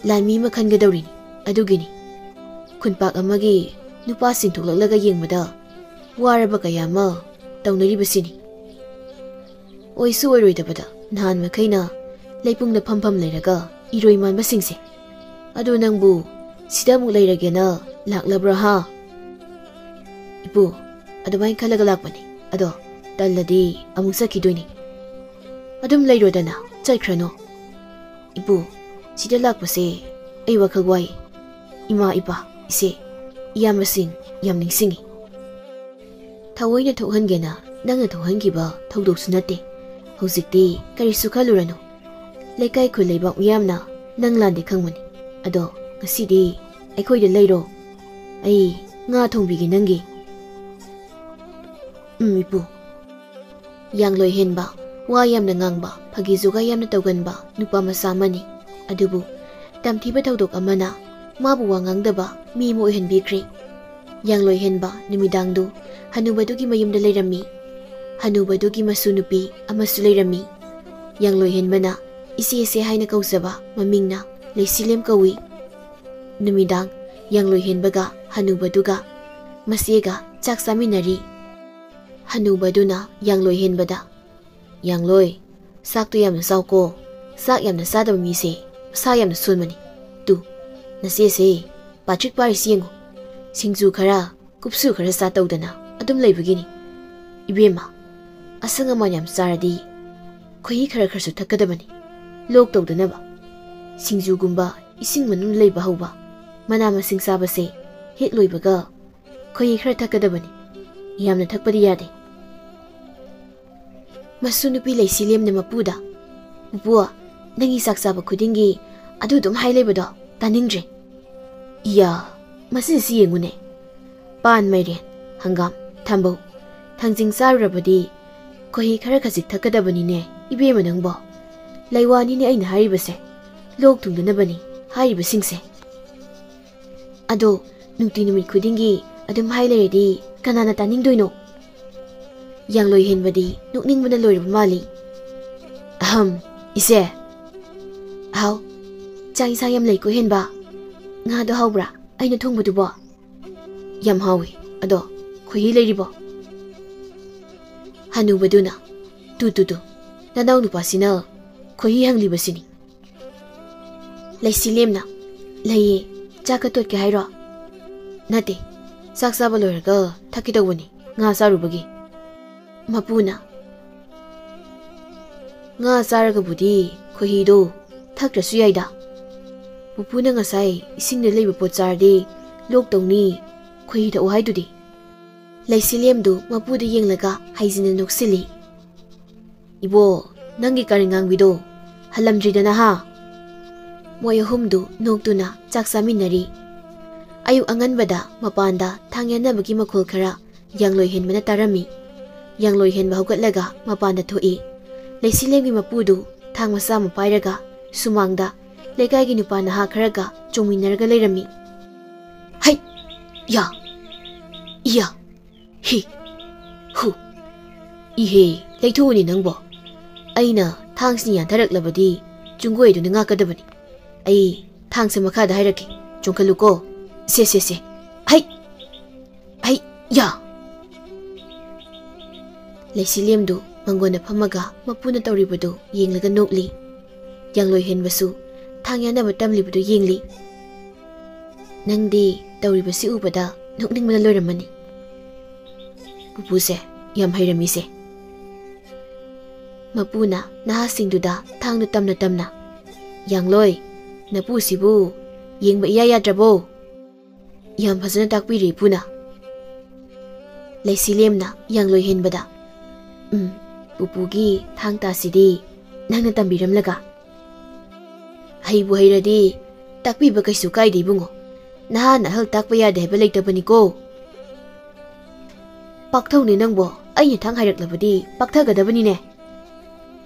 "ꯂꯥꯟꯃꯤ ꯑꯃ ꯈꯟꯒꯗꯧꯔꯤꯅꯤ꯫ ꯑꯗꯨꯒꯤꯅꯤ ꯈꯨꯟꯄꯥꯛ ꯑꯃꯒꯤ ꯅꯨꯄꯥꯁꯤꯡ ꯊꯣꯛꯂꯛꯂꯒ ꯌꯦꯡꯕꯗ ꯋꯥꯔꯕ ꯀꯌꯥ ꯑꯃ ꯇꯧꯅꯔꯤꯕꯁꯤꯅꯤ꯫ ꯑꯣꯏꯁꯨ ꯑꯣꯏꯔꯣꯏꯗꯕꯗ ꯅꯍꯥꯟ ꯃꯈꯩꯅ ꯂꯩꯄꯨꯡꯗ ꯐꯝꯐꯝ ꯂꯩꯔꯒ ꯏꯔꯣꯏ ꯃꯥꯟꯕꯁꯤꯡꯁꯦ꯫ ꯑꯗꯨ ꯅꯪꯕꯨ ꯁꯤꯗ ꯑꯃꯨꯛ ꯂꯩꯔꯒꯦꯅ ꯂꯥꯛꯂꯕ꯭ꯔꯥ ꯍꯥ?" "ꯏꯄꯨ, ꯑꯗꯨꯃꯥꯏꯅ ꯈꯜꯂꯒ ꯂꯥꯛꯄꯅꯤ꯫ ꯑꯗꯣ ꯇꯜꯂꯗꯤ ꯑꯃꯨꯛ ꯆꯠꯈꯤꯗꯣꯏꯅꯤ꯫ ꯑꯗꯨꯝ ꯂꯩꯔꯣꯗꯅ, ꯆꯠꯈ꯭ꯔꯅꯨ꯫" "ꯏꯄꯨ, ꯁꯤꯗ ꯂꯥꯛꯄꯁꯦ ꯑꯩ ꯋꯥꯈꯜ ꯋꯥꯏ꯫ ꯏꯃꯥ, ꯏꯄꯥ, ꯏꯆꯦ, ꯏꯌꯥꯝꯕꯁꯤꯡ ꯌꯥꯝ ꯅꯤꯡꯁꯤꯡꯉꯤ꯫ ꯊꯑꯣꯏꯅ ꯊꯣꯛꯍꯟꯒꯦꯅ ꯅꯪꯅ ꯊꯣꯛꯍꯟꯈꯤꯕ ꯊꯧꯗꯣꯛꯁꯨ ꯅꯠꯇꯦ꯫ ꯍꯧꯖꯤꯛꯇꯤ ꯀꯔꯤꯁꯨ ꯈꯜꯂꯨꯔꯅꯨ꯫ ꯂꯩꯀꯥꯏ ꯈꯨꯜ ꯂꯩꯕꯥꯛ ꯃꯤꯌꯥꯝꯅ ꯅꯪ ꯂꯥꯟꯗꯦ ꯈꯪꯕꯅꯤ꯫ ꯑꯗꯣ ꯉꯁꯤꯗꯤ ꯑꯩꯈꯣꯏꯗ ꯂꯩꯔꯣ꯫ ꯑꯩ ꯉꯥ ꯊꯣꯡꯕꯤꯒꯦ ꯅꯪꯒꯤ꯫ ꯎꯝ, ꯏꯄꯨ꯫ ꯌꯥꯡꯂꯣꯏ ꯍꯦꯟꯕ, ꯋꯥ ꯌꯥꯝꯅ ꯉꯥꯡꯕ, ꯐꯥꯒꯤ ꯖꯨꯒꯥꯏ ꯌꯥꯝꯅ ꯇꯧꯒꯟꯕ ꯅꯨꯄꯥ ꯃꯆꯥ ꯑꯃꯅꯤ꯫ ꯑꯗꯨꯕꯨ ꯇꯝꯊꯤꯕ ꯊꯧꯗꯣꯛ ꯑꯃꯅ ꯃꯥꯕꯨ ꯋꯥ ꯉꯥꯡꯗꯕ ꯃꯤ ꯑꯃ ꯑꯣꯏꯍꯟꯕꯤꯈ꯭ꯔꯦ꯫ ꯌꯥꯡꯂꯣꯏ ꯍꯦꯟꯕ ꯅꯨꯃꯤꯗꯥꯡꯗꯨ ꯍꯅꯨꯕꯗꯨꯒꯤ ꯃꯌꯨꯝꯗ ꯂꯩꯔꯝꯃꯤ꯫ ꯍꯅꯨꯕꯗꯨꯒꯤ ꯃꯁꯨ ꯅꯨꯄꯤ ꯑꯃꯁꯨ ꯂꯩꯔꯝꯃꯤ꯫ ꯌꯥꯡꯂꯣꯏ ꯍꯦꯟꯕꯅ ꯏꯆꯦꯁꯦ ꯍꯥꯏꯅ ꯀꯧꯖꯕ ꯃꯃꯤꯡꯅ ꯂꯩꯁꯤꯂꯦꯝ ꯀꯧꯏ꯫ ꯅꯨꯃꯤꯗꯥꯡ ꯌꯥꯡꯂꯣꯏ ꯍꯦꯟꯕꯒ ꯍꯅꯨꯕꯗꯨꯒ ꯃꯆꯦꯒ ꯆꯥꯛ ꯆꯥꯃꯤꯟꯅꯔꯤ꯫ ꯍꯅꯨꯕꯗꯨꯅ ꯌꯥꯡꯂꯣꯏ ꯍꯦꯟꯕꯗ, "ꯌꯥꯡꯂꯣꯏ, ꯆꯥꯛꯇꯨ ꯌꯥꯝꯅ ꯆꯥꯎꯀꯣ꯫ ꯆꯥꯛ ꯌꯥꯝꯅ ꯆꯥꯗꯕ ꯃꯤꯁꯦ ꯃꯁꯥ ꯌꯥꯝꯅ ꯁꯣꯟꯕꯅꯤ꯫ ꯇꯨ, ꯅꯆꯦꯁꯦ ꯄꯥꯇ꯭ꯔꯤꯛ ꯄꯥꯔꯤꯁꯤ ꯌꯦꯡꯉꯨ꯫ ꯁꯤꯡꯖꯨ ꯈꯔ, ꯀꯨꯞꯁꯨ ꯈꯔ ꯆꯥ ꯇꯧꯗꯅ ꯑꯗꯨꯝ ꯂꯩꯕꯒꯤꯅꯤ꯫ ꯏꯕꯦꯝꯃ, ꯑꯁꯪ ꯑꯃꯥꯟ ꯌꯥꯝ ꯆꯥꯔꯗꯤ ꯈꯣꯏꯍꯤ ꯈꯔ ꯈꯔꯁꯨ ꯊꯛꯀꯗꯕꯅꯤ, ꯂꯣꯛ ꯇꯧꯗꯅꯕ꯫ ꯁꯤꯡꯖꯨꯒꯨꯝꯕ ꯏꯁꯤꯡ ꯃꯅꯨꯡꯗ ꯂꯩꯕ ꯍꯧꯕ ꯃꯅꯥ ꯃꯁꯤꯡ ꯆꯥꯕꯁꯦ ꯍꯦꯛ ꯂꯣꯏꯕꯒ ꯈꯣꯏꯍꯤ ꯈꯔ ꯊꯛꯀꯗꯕꯅꯤ꯫ ꯌꯥꯝꯅ ꯊꯛꯄꯗꯤ ꯌꯥꯗꯦ꯫" ꯃꯁꯨ ꯅꯨꯄꯤ ꯂꯩꯁꯤꯂꯦꯝꯅ ꯃꯄꯨꯗ, "ꯄꯨꯄꯨ, ꯅꯪꯒꯤ ꯆꯥꯛ ꯆꯥꯕ ꯈꯨꯗꯤꯡꯒꯤ ꯑꯗꯨ ꯑꯗꯨꯝ ꯍꯥꯏ ꯂꯩꯕꯗꯣ ꯇꯥꯅꯤꯡꯗ꯭ꯔꯦ꯫" "ꯏꯌꯥ, ꯃꯁꯤꯁꯤ ꯌꯦꯡꯉꯨꯅꯦ꯫ ꯄꯥꯟ, ꯃꯥꯏꯔꯦꯟ, ꯍꯪꯒꯥꯝ, ꯊꯝꯕꯧ, ꯊꯥꯡꯖꯤꯡ ꯆꯥꯔꯨꯔꯕꯗꯤ ꯈꯣꯏꯍꯤ ꯈꯔ ꯈꯖꯤꯛ ꯊꯛꯀꯗꯕꯅꯤꯅꯦ ꯏꯕꯦꯝꯃ ꯅꯪꯕꯣ꯫ ꯂꯩꯋꯥꯅꯤꯅꯦ ꯑꯩꯅ ꯍꯥꯏꯔꯤꯕꯁꯦ, ꯂꯣꯛ ꯊꯨꯡꯗꯅꯕꯅꯤ ꯍꯥꯏꯔꯤꯕꯁꯤꯡꯁꯦ꯫ ꯑꯗꯣ ꯅꯨꯡꯇꯤ ꯅꯨꯃꯤꯠ ꯈꯨꯗꯤꯡꯒꯤ ꯑꯗꯨꯝ ꯍꯥꯏ ꯂꯩꯔꯗꯤ ꯀꯅꯥꯅ ꯇꯥꯅꯤꯡꯗꯣꯏꯅꯣ?" ꯌꯥꯡꯂꯣꯏ ꯍꯦꯟꯕꯗꯤ ꯅꯣꯛꯅꯤꯡꯕꯅ ꯂꯣꯏꯔꯕ ꯃꯥꯜꯂꯤ꯫ "ꯑꯍꯝ, ꯏꯆꯦ꯫" "ꯍꯥꯎ, ꯆꯥꯛ ꯏꯟꯁꯥꯡ ꯌꯥꯝ ꯂꯩꯀꯣ ꯍꯦꯟꯕ꯫ ꯉꯥꯗꯣ ꯍꯥꯎꯕ꯭ꯔꯥ, ꯑꯩꯅ ꯊꯣꯡꯕꯗꯨꯕꯣ?" "ꯌꯥꯝ ꯍꯥꯎꯏ꯫ ꯑꯗꯣ ꯈꯣꯏꯍꯤ ꯂꯩꯔꯤꯕꯣ?" ꯍꯅꯨꯕꯗꯨꯅ, "ꯇꯨ, ꯇꯨ, ꯇꯨ, ꯅꯅꯥꯎ ꯅꯨꯄꯥꯁꯤꯅ ꯈꯣꯏꯍꯤ ꯍꯪꯂꯤꯕꯁꯤꯅꯤ꯫" ꯂꯩꯁꯤꯂꯦꯝꯅ, "ꯂꯩꯌꯦ, ꯆꯥꯛꯀ ꯇꯣꯠꯀꯦ ꯍꯥꯏꯔꯣ?" "ꯅꯠꯇꯦ, ꯆꯥꯛ ꯆꯥꯕ ꯂꯣꯏꯔꯒ ꯊꯛꯀꯦ ꯇꯧꯕꯅꯤ, ꯉꯥ ꯆꯥꯔꯨꯕꯒꯤ꯫" ꯃꯄꯨꯅ, "ꯉꯥ ꯆꯥꯔꯒꯕꯨꯗꯤ ꯈꯣꯏꯍꯤꯗꯣ ꯊꯛꯇ꯭ꯔꯁꯨ ꯌꯥꯏꯗ꯫ ꯄꯨꯄꯨꯅ ꯉꯁꯥꯏ ꯏꯁꯤꯡꯗ ꯂꯩꯕ ꯄꯣꯠ ꯆꯥꯔꯗꯤ ꯂꯣꯛ ꯇꯧꯅꯤ, ꯈꯣꯏꯍꯤ ꯊꯛꯎ ꯍꯥꯏꯗꯨꯗꯤ꯫" ꯂꯩꯁꯤꯂꯦꯝꯗꯨ ꯃꯄꯨꯗ ꯌꯦꯡꯂꯒ ꯍꯩꯖꯤꯟꯅ ꯅꯣꯛꯁꯤꯜꯂꯤ꯫ "ꯏꯕꯣ, ꯅꯪꯒꯤ ꯀꯔꯤ ꯉꯥꯡꯕꯤꯗꯣ ꯍꯜꯂꯝꯗ꯭ꯔꯤꯗꯅ ꯍꯥ?" ꯃꯣꯏ ꯑꯍꯨꯝꯗꯨ ꯅꯣꯛꯇꯨꯅ ꯆꯥꯛ ꯆꯥꯃꯤꯟꯅꯔꯤ꯫ ꯑꯌꯨꯛ ꯑꯉꯟꯕꯗ ꯃꯄꯥꯟꯗ ꯊꯥꯡ ꯌꯥꯟꯅꯕꯒꯤ ꯃꯈꯣꯜ ꯈꯔ ꯌꯥꯡꯂꯣꯏ ꯍꯦꯟꯕꯅ ꯇꯥꯔꯝꯃꯤ꯫ ꯌꯥꯡꯂꯣꯏ ꯍꯦꯟꯕ ꯍꯧꯒꯠꯂꯒ ꯃꯄꯥꯟꯗ ꯊꯣꯛꯏ꯫ ꯂꯩꯁꯤꯂꯦꯝꯒꯤ ꯃꯄꯨꯗꯨ ꯊꯥꯡ ꯃꯆꯥ ꯑꯃ ꯄꯥꯏꯔꯒ ꯁꯨꯃꯥꯡꯗ ꯂꯩꯀꯥꯏꯒꯤ ꯅꯨꯄꯥ ꯅꯍꯥ ꯈꯔꯒ ꯆꯣꯡꯃꯤꯟꯅꯔꯒ ꯂꯩꯔꯝꯃꯤ꯫ "ꯍꯩ! ꯌꯥ! ꯏꯌꯥ! ꯍꯤ! ꯍꯨ! ꯏꯍꯦ! ꯂꯩꯊꯣꯛꯎꯅꯦ ꯅꯪꯕꯣ꯫ ꯑꯩꯅ ꯊꯥꯡꯁꯤꯅ ꯌꯥꯟꯊꯔꯛꯂꯕꯗꯤ ꯆꯨꯡꯒꯣꯏꯗꯨꯅ ꯉꯥꯛꯀꯗꯕꯅꯤ꯫ ꯑꯩ ꯊꯥꯡꯁꯦ ꯃꯈꯥꯗ ꯍꯥꯏꯔꯛꯀꯦ, ꯆꯣꯡꯈꯠꯂꯨꯀꯣ꯫ ꯁꯦ, ꯁꯦ, ꯁꯦ꯫ ꯍꯩ! ꯍꯩ! ꯌꯥ!" ꯂꯩꯁꯤꯂꯦꯝꯗꯨ ꯃꯪꯒꯣꯟꯗ ꯐꯝꯃꯒ ꯃꯄꯨꯅ ꯇꯧꯔꯤꯕꯗꯨ ꯌꯦꯡꯂꯒ ꯅꯣꯛꯂꯤ꯫ ꯌꯥꯡꯂꯣꯏ ꯍꯦꯟꯕꯁꯨ ꯊꯥꯡ ꯌꯥꯟꯅꯕ ꯇꯝꯂꯤꯕꯗꯨ ꯌꯦꯡꯂꯤ꯫ "ꯅꯪꯗꯤ ꯇꯧꯔꯤꯕꯁꯤ ꯎꯕꯗ ꯅꯣꯛꯅꯤꯡꯕꯅ ꯂꯣꯏꯔꯝꯃꯅꯤ꯫ ꯄꯨꯄꯨꯁꯦ ꯌꯥꯝ ꯍꯩꯔꯝꯃꯤꯁꯦ꯫" ꯃꯄꯨꯅ ꯅꯍꯥꯁꯤꯡꯗꯨꯗ ꯊꯥꯡꯗꯨ ꯇꯝꯅ ꯇꯝꯅ, "ꯌꯥꯡꯂꯣꯏ, ꯅꯄꯨꯁꯤꯕꯨ ꯌꯦꯡꯕ ꯏꯌꯥ ꯌꯥꯗ꯭ꯔꯕꯣ?" "ꯌꯥꯝ ꯐꯖꯅ ꯇꯥꯛꯄꯤꯔꯦ ꯏꯄꯨꯅ꯫" ꯂꯩꯁꯤꯂꯦꯝꯅ ꯌꯥꯡꯂꯣꯏ ꯍꯦꯟꯕꯗ, "ꯎꯝ, ꯄꯨꯄꯨꯒꯤ ꯊꯥꯡ ꯇꯥꯁꯤꯗꯤ ꯅꯪꯅ ꯇꯝꯕꯤꯔꯝꯂꯒ꯫" "ꯍꯩꯕꯨ ꯍꯩꯔꯗꯤ ꯇꯥꯛꯄꯤꯕ ꯀꯩꯁꯨ ꯀꯥꯏꯗꯦ ꯏꯕꯨꯡꯉꯣ꯫ ꯅꯍꯥꯅ ꯑꯍꯜ ꯇꯥꯛꯄ ꯌꯥꯗꯦ ꯍꯥꯏꯕ ꯂꯩꯇꯕꯅꯤꯀꯣ꯫" "ꯄꯥꯛꯊꯧꯅꯦ ꯅꯪꯕꯣ, ꯑꯩꯅ ꯊꯥꯡ ꯍꯥꯏꯔꯛꯂꯕꯗꯤ ꯄꯥꯛꯊꯒꯗꯕꯅꯤꯅꯦ꯫"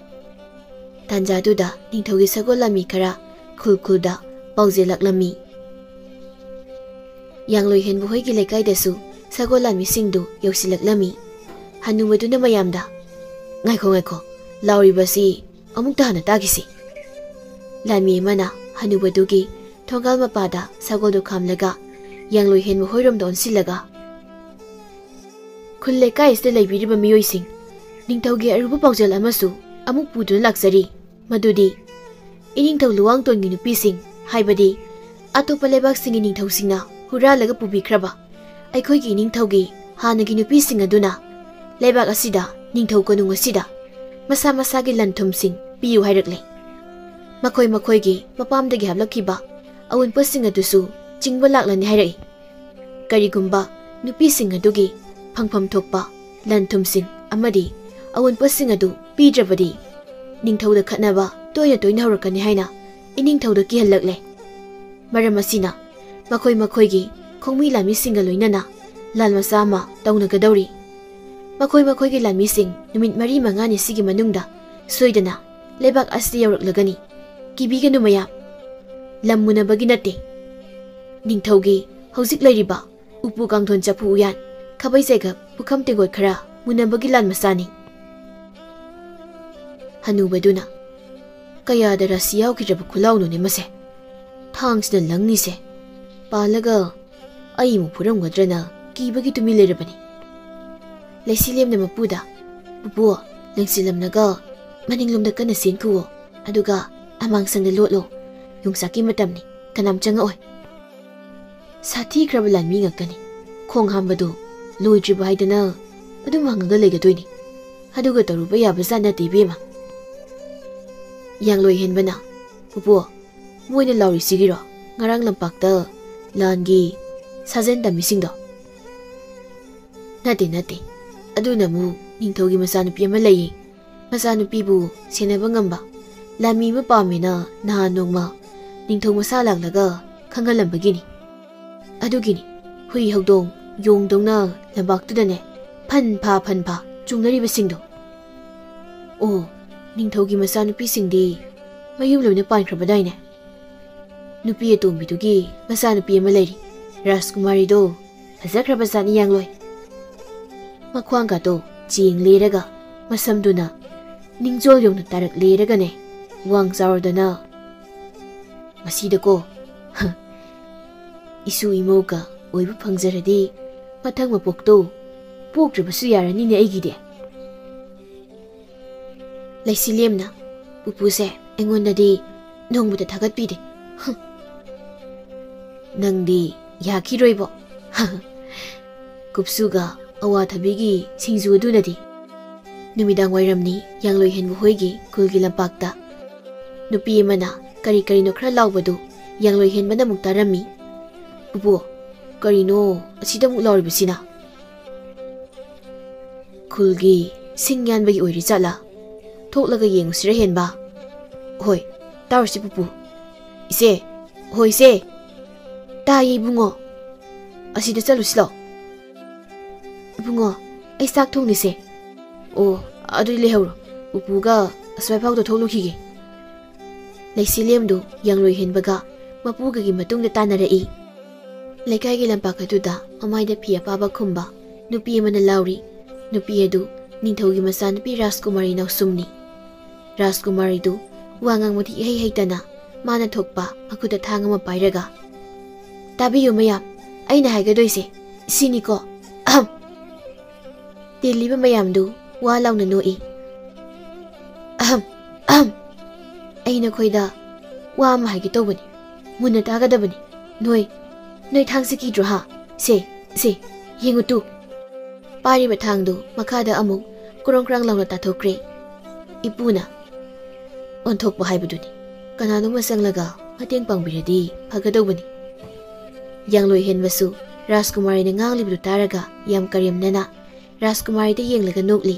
ꯇꯥꯟꯖꯥꯗꯨꯗ ꯅꯤꯡꯊꯧꯒꯤ ꯁꯒꯣꯜ ꯂꯥꯟꯃꯤ ꯈꯔ ꯈꯨꯜ ꯈꯨꯜꯗ ꯄꯥꯎꯖꯦꯜꯂꯛꯂꯝꯃꯤ꯫ ꯌꯥꯡꯂꯣꯏ ꯍꯦꯟꯕ ꯍꯣꯏꯒꯤ ꯂꯩꯀꯥꯏꯗꯁꯨ ꯁꯒꯣꯜ ꯂꯥꯟꯃꯤꯁꯤꯡꯗꯨ ꯌꯧꯁꯤꯜꯂꯛꯂꯝꯃꯤ꯫ ꯍꯅꯨꯕꯗꯨꯅ ꯃꯌꯥꯝꯗ, "ꯉꯥꯏꯈꯣ, ꯉꯥꯏꯈꯣ, ꯂꯥꯎꯔꯤꯕꯁꯤ ꯑꯃꯨꯛꯇ ꯍꯥꯟꯅ ꯇꯥꯈꯤꯁꯤ꯫" ꯂꯥꯟꯃꯤ ꯑꯃꯅ ꯍꯅꯨꯕꯗꯨꯒꯤ ꯊꯣꯡꯒꯥꯜ ꯃꯄꯥꯗ ꯁꯒꯣꯜꯗꯨ ꯈꯥꯝꯂꯒ ꯌꯥꯡꯂꯣꯏ ꯍꯦꯟꯕ ꯍꯣꯏꯔꯣꯝꯗ ꯑꯣꯟꯁꯤꯜꯂꯒ, "ꯈꯨꯜ ꯂꯩꯀꯥꯏ ꯑꯁꯤꯗ ꯂꯩꯕꯤꯔꯤꯕ ꯃꯤꯑꯣꯏꯁꯤꯡ, ꯅꯤꯡꯊꯧꯒꯤ ꯑꯔꯨꯕ ꯄꯥꯎꯖꯦꯜ ꯑꯃꯁꯨ ꯑꯃꯨꯛ ꯄꯨꯗꯨꯅ ꯂꯥꯛꯆꯔꯤ꯫ ꯃꯗꯨꯗꯤ ꯏꯅꯤꯡꯊꯧ ꯂꯨꯋꯥꯡꯇꯣꯟꯒꯤ ꯅꯨꯄꯤꯁꯤꯡ, ꯍꯥꯏꯕꯗꯤ ꯑꯇꯣꯞꯄ ꯂꯩꯕꯥꯛꯁꯤꯡꯒꯤ ꯅꯤꯡꯊꯧꯁꯤꯡꯅ ꯍꯨꯔꯥꯜꯂꯒ ꯄꯨꯕꯤꯈ꯭ꯔꯕ ꯑꯩꯈꯣꯏꯒꯤ ꯏꯅꯤꯡꯊꯧꯒꯤ ꯍꯥꯟꯅꯒꯤ ꯅꯨꯄꯤꯁꯤꯡ ꯑꯗꯨꯅ ꯂꯩꯕꯥꯛ ꯑꯁꯤꯗ ꯅꯤꯡꯊꯧ ꯀꯣꯅꯨꯡ ꯑꯁꯤꯗ ꯃꯁꯥ ꯃꯁꯥꯒꯤ ꯂꯟ ꯊꯨꯝꯁꯤꯡ ꯄꯤꯌꯨ ꯍꯥꯏꯔꯛꯂꯦ꯫ ꯃꯈꯣꯏ ꯃꯈꯣꯏꯒꯤ ꯃꯄꯥꯝꯗꯒꯤ ꯍꯥꯞꯂꯛꯈꯤꯕ ꯑꯋꯨꯟꯄꯣꯠꯁꯤꯡ ꯑꯗꯨꯁꯨ ꯆꯤꯡꯕ ꯂꯥꯛꯂꯅꯤ ꯍꯥꯏꯔꯛꯏ꯫ ꯀꯔꯤꯒꯨꯝꯕ ꯅꯨꯄꯤꯁꯤꯡ ꯑꯗꯨꯒꯤ ꯐꯪꯐꯝ ꯊꯣꯛꯄ ꯂꯟ ꯊꯨꯝꯁꯤꯡ ꯑꯃꯗꯤ ꯑꯋꯨꯟꯄꯣꯠꯁꯤꯡ ꯑꯗꯨ ꯄꯤꯗ꯭ꯔꯕꯗꯤ ꯅꯤꯡꯊꯧꯗ ꯈꯠꯅꯕ ꯇꯣꯏꯅ ꯇꯣꯏꯅ ꯍꯧꯔꯛꯀꯅꯤ ꯍꯥꯏꯅ ꯏꯅꯤꯡꯊꯧꯗ ꯀꯤꯍꯜꯂꯛꯂꯦ꯫ ꯃꯔꯝ ꯑꯁꯤꯅ ꯃꯈꯣꯏ ꯃꯈꯣꯏꯒꯤ ꯈꯣꯡꯃꯤ ꯂꯥꯟꯃꯤꯁꯤꯡꯒ ꯂꯣꯏꯅꯅ ꯂꯥꯟ ꯃꯆꯥ ꯑꯃ ꯇꯧꯅꯒꯗꯧꯔꯤ꯫ ꯃꯈꯣꯏ ꯃꯈꯣꯏꯒꯤ ꯂꯥꯟꯃꯤꯁꯤꯡ ꯅꯨꯃꯤꯠ ꯃꯔꯤ ꯃꯉꯥꯅꯤ ꯁꯤꯒꯤ ꯃꯅꯨꯡꯗ ꯁꯣꯏꯗꯅ ꯂꯩꯕꯥꯛ ꯑꯁꯤꯗ ꯌꯧꯔꯛꯂꯒꯅꯤ꯫ ꯀꯤꯕꯤꯒꯅꯨ ꯃꯌꯥꯝ꯫ ꯂꯝ ꯃꯨꯟꯅꯕꯒꯤ ꯅꯠꯇꯦ꯫ ꯅꯤꯡꯊꯧꯒꯤ ꯍꯧꯖꯤꯛ ꯂꯩꯔꯤꯕ ꯎꯄꯨ ꯀꯥꯡꯊꯣꯟ ꯆꯐꯨ ꯎꯌꯥꯟ, ꯈꯥꯕꯩ ꯆꯩꯒꯞ, ꯄꯨꯈꯝ ꯇꯦꯡꯀꯣꯠ ꯈꯔ ꯃꯨꯟꯅꯕꯒꯤ ꯂꯥꯟ ꯃꯆꯥꯅꯤ꯫ ꯍꯅꯨꯕꯗꯨꯅ, "ꯀꯌꯥꯗ ꯔꯥꯁꯤ ꯌꯥꯎꯈꯤꯗ꯭ꯔꯕ ꯈꯨꯂꯥꯎꯅꯣꯅꯦ ꯃꯁꯦ? ꯊꯥꯡꯁꯤꯅ ꯂꯪꯉꯤꯁꯦ꯫ ꯄꯥꯜꯂꯒ ꯑꯩ ꯑꯃꯨꯛ ꯐꯨꯔꯝꯒꯗ꯭ꯔꯅ ꯀꯤꯕꯒꯤ ꯇꯨꯃꯤꯟ ꯂꯩꯔꯕꯅꯤ꯫" ꯂꯩꯁꯤꯂꯦꯝꯅ ꯃꯄꯨꯗ, "ꯄꯨꯄꯨ, ꯂꯪꯁꯤꯜꯂꯝꯂꯒ ꯃꯅꯤꯡꯂꯣꯝꯗ ꯀꯟꯅ ꯆꯦꯟꯈꯨꯋꯣ, ꯑꯗꯨꯒ ꯑꯃꯥꯡꯁꯪꯗ ꯂꯣꯠꯂꯣ꯫ ꯌꯣꯡꯆꯥꯛꯀꯤ ꯃꯇꯝꯅꯤ, ꯀꯅꯥꯝ ꯆꯪꯉꯛꯑꯣꯏ꯫" ꯁꯥꯊꯤꯈ꯭ꯔꯕ ꯂꯥꯟꯃꯤ ꯉꯥꯛꯇꯅꯤ꯫ ꯈꯣꯡ ꯍꯥꯝꯕꯗꯨ ꯂꯣꯏꯗ꯭ꯔꯤꯕ ꯍꯥꯏꯗꯅ ꯑꯗꯨꯝ ꯍꯪꯉꯒ ꯂꯩꯒꯗꯣꯏꯅꯤ꯫ ꯑꯗꯨꯒ ꯇꯧꯔꯨꯕ ꯌꯥꯕꯖꯥꯠ ꯅꯠꯇꯦ, ꯏꯕꯦꯝꯃ꯫ ꯌꯥꯡꯂꯣꯏ ꯍꯦꯟꯕꯅ, "ꯄꯨꯄꯨ, ꯃꯣꯏꯅ ꯂꯥꯎꯔꯤꯁꯤꯒꯤꯔꯣ ꯉꯔꯥꯡ ꯂꯝꯄꯥꯛꯇ ꯂꯥꯟꯒꯤ ꯁꯥꯖꯦꯜ ꯇꯝꯃꯤꯁꯤꯡꯗꯣ?" "ꯅꯠꯇꯦ, ꯅꯠꯇꯦ꯫ ꯑꯗꯨꯅ ꯑꯃꯨꯛ ꯅꯤꯡꯊꯧꯒꯤ ꯃꯆꯥꯅꯨꯄꯤ ꯑꯃ ꯂꯩꯌꯦ꯫ ꯃꯆꯥꯅꯨꯄꯤꯕꯨ ꯁꯦꯟꯅꯕ ꯉꯝꯕ ꯂꯥꯟꯃꯤ ꯑꯃ ꯄꯥꯝꯃꯦꯅ ꯅꯍꯥꯟ ꯅꯣꯡꯃ ꯅꯤꯡꯊꯧ ꯃꯁꯥ ꯂꯥꯛꯂꯒ ꯈꯪꯍꯜꯂꯝꯕꯒꯤꯅꯤ꯫ ꯑꯗꯨꯒꯤꯅꯤ ꯍꯨꯏ ꯍꯧꯗꯣꯡ ꯌꯣꯡꯗꯧꯅ ꯂꯝꯄꯥꯛꯇꯨꯗꯅꯦ ꯐꯟ ꯐꯥ ꯐꯟ ꯐꯥ ꯆꯣꯡꯅꯔꯤꯕꯁꯤꯡꯗꯣ꯫" "ꯑꯣ, ꯅꯤꯡꯊꯧꯒꯤ ꯃꯆꯥꯅꯨꯄꯤꯁꯤꯡꯗꯤ ꯃꯌꯨꯝ ꯂꯣꯏꯅ ꯄꯥꯟꯈ꯭ꯔꯕꯗꯥꯏꯅꯦ?" "ꯅꯨꯄꯤ ꯑꯇꯣꯝꯕꯤꯗꯨꯒꯤ ꯃꯆꯥꯅꯨꯄꯤ ꯑꯃ ꯂꯩꯔꯤ, ꯔꯥꯖꯀꯨꯃꯥꯔꯤꯗꯣ꯫ ꯐꯖꯈ꯭ꯔꯕ ꯖꯥꯠꯅꯤ ꯌꯥꯡꯂꯣꯏ꯫ ꯃꯈ꯭ꯋꯥꯡꯒꯗꯣ ꯆꯦꯡ ꯂꯦꯔꯒ, ꯃꯁꯝꯗꯨꯅ ꯅꯤꯡꯖꯣꯜ ꯌꯧꯅ ꯇꯥꯔꯛ ꯂꯦꯔꯒꯅꯦ, ꯋꯥꯡ ꯆꯥꯎꯔꯗꯅ꯫ ꯃꯁꯤꯗꯀꯣ, ꯏꯁꯨ ꯏꯃꯧꯒ ꯑꯣꯏꯕ ꯐꯪꯖꯔꯗꯤ, ꯃꯊꯪ ꯃꯄꯣꯛꯇꯣ ꯄꯣꯛꯇ꯭ꯔꯕꯁꯨ ꯌꯥꯔꯅꯤꯅꯦ ꯑꯩꯒꯤꯗꯤ꯫" ꯂꯩꯁꯤꯂꯦꯝꯅ, "ꯄꯨꯄꯨꯁꯦ ꯑꯩꯉꯣꯟꯗꯗꯤ ꯅꯣꯡꯃꯇ ꯊꯥꯒꯠꯄꯤꯗꯦ꯫" "ꯍꯨꯝ꯫ ꯅꯪꯗꯤ ꯌꯥꯈꯤꯔꯣꯏꯕꯣ꯫" ꯀꯨꯞꯁꯨꯒ ꯑꯋꯥꯊꯕꯤꯒꯤ ꯁꯤꯡꯖꯨ ꯑꯗꯨꯅꯗꯤ꯫ ꯅꯨꯃꯤꯗꯥꯡ ꯋꯥꯏꯔꯝꯅꯤ ꯌꯥꯡꯂꯣꯏ ꯍꯦꯟꯕ ꯍꯣꯏꯒꯤ ꯈꯨꯜꯒꯤ ꯂꯝꯄꯥꯛꯇ꯫ ꯅꯨꯄꯤ ꯑꯃꯅ ꯀꯔꯤ ꯀꯔꯤꯅꯣ ꯈꯔ ꯂꯥꯎꯕꯗꯨ ꯌꯥꯡꯂꯣꯏ ꯍꯦꯟꯕꯅ ꯑꯃꯨꯛ ꯇꯥꯔꯝꯃꯤ꯫ "ꯄꯨꯄꯨ, ꯀꯔꯤꯅꯣ ꯑꯁꯤꯗ ꯑꯃꯨꯛ ꯂꯥꯎꯔꯤꯕꯁꯤꯅ?" "ꯈꯨꯜꯒꯤ ꯁꯤꯡ ꯌꯥꯟꯕꯒꯤ ꯑꯣꯏꯔꯤ ꯖꯥꯠꯂꯥ? ꯊꯣꯛꯂꯒ ꯌꯦꯡꯉꯨꯁꯤꯔ ꯍꯦꯟꯕ?" "ꯍꯣꯏ, ꯇꯥꯔꯨꯁꯤ ꯄꯨꯄꯨ꯫" "ꯏꯆꯦ, ꯍꯣꯏ ꯏꯆꯦ꯫" ꯇꯥꯏꯌꯦ ꯏꯕꯨꯡꯉꯣ꯫ ꯑꯁꯤꯗ ꯆꯠꯂꯨꯁꯤ ꯂꯥꯛꯑꯣ꯫ ꯏꯕꯨꯡꯉꯣ, ꯑꯩ ꯆꯥꯛ ꯊꯣꯡꯂꯤꯁꯦ꯫ ꯑꯣ, ꯑꯗꯨꯗꯤ ꯂꯩꯍꯧꯔꯣ꯫ ꯄꯨꯄꯨꯒ ꯑꯁ꯭ꯋꯥꯏꯐꯥꯎꯗ ꯊꯣꯛꯂꯨꯈꯤꯒꯦ꯫ ꯂꯩꯁꯤꯂꯦꯝꯗꯨ ꯌꯥꯡꯂꯣꯏ ꯍꯦꯟꯕꯒ ꯃꯄꯨꯒꯒꯤ ꯃꯇꯨꯡꯗ ꯇꯥꯟꯅꯔꯛꯏ꯫ ꯂꯩꯀꯥꯏꯒꯤ ꯂꯝꯄꯥꯛ ꯑꯗꯨꯗ ꯃꯃꯥꯏꯗ ꯐꯤ ꯑꯄꯥꯕ ꯈꯨꯝꯕ ꯅꯨꯄꯤ ꯑꯃꯅ ꯂꯥꯎꯔꯤ꯫ ꯅꯨꯄꯤ ꯑꯗꯨ ꯅꯤꯡꯊꯧꯒꯤ ꯃꯆꯥꯅꯨꯄꯤ ꯔꯥꯖꯀꯨꯃꯥꯔꯤ ꯅꯥꯎꯁꯨꯝꯅꯤ꯫ ꯔꯥꯖꯀꯨꯃꯥꯔꯤꯗꯨ ꯋꯥ ꯉꯥꯡꯕꯗꯤ ꯏꯍꯩ ꯍꯩꯇꯅ ꯃꯥꯅ ꯊꯣꯛꯄ ꯃꯈꯨꯠꯇ ꯊꯥꯡ ꯑꯃ ꯄꯥꯏꯔꯒ, "ꯇꯥꯕꯤꯌꯨ ꯃꯌꯥꯝ, ꯑꯩꯅ ꯍꯥꯏꯒꯗꯣꯏꯁꯦ ꯁꯤꯅꯤꯀꯣ꯫ ꯑꯍꯝ!" ꯇꯤꯜꯂꯤꯕ ꯃꯌꯥꯝꯗꯨ ꯋꯥ ꯂꯥꯎꯅ ꯅꯣꯛꯏ꯫ "ꯑꯍꯝ, ꯑꯍꯝ! ꯑꯩ ꯅꯈꯣꯏꯗ ꯋꯥ ꯑꯃ ꯍꯥꯏꯒꯦ ꯇꯧꯕꯅꯤ꯫ ꯃꯨꯟꯅ ꯇꯥꯒꯗꯕꯅꯤ꯫ ꯅꯣꯏ, ꯅꯣꯏ ꯊꯥꯡꯁꯦ ꯀꯤꯗ꯭ꯔꯣ ꯍꯥ? ꯁꯦ, ꯁꯦ, ꯌꯦꯡꯉꯨ ꯇꯨ!" ꯄꯥꯏꯔꯤꯕ ꯊꯥꯡꯗꯨ ꯃꯈꯥꯗ ꯑꯃꯨꯛ ꯀ꯭ꯔꯣꯡ ꯀ꯭ꯔꯥꯡ ꯂꯥꯎꯅ ꯇꯥꯊꯣꯛꯈ꯭ꯔꯦ꯫ ꯏꯄꯨꯅ, "ꯑꯣꯟꯊꯣꯛꯄ ꯍꯥꯏꯕꯗꯨꯅꯤ꯫ ꯀꯅꯥꯅꯣꯝꯃ ꯆꯪꯂꯒ ꯃꯇꯦꯡ ꯄꯥꯡꯕꯤꯔꯗꯤ ꯐꯒꯗꯧꯕꯅꯤ꯫" ꯌꯥꯡꯂꯣꯏ ꯍꯦꯟꯕꯁꯨ ꯔꯥꯖꯀꯨꯃꯥꯔꯤꯅ ꯉꯥꯡꯂꯤꯕꯗꯨ ꯇꯥꯔꯒ ꯌꯥꯝ ꯀꯔꯦꯝꯅꯅ ꯔꯥꯖꯀꯨꯃꯥꯔꯤꯗ ꯌꯦꯡꯂꯒ ꯅꯣꯛꯂꯤ꯫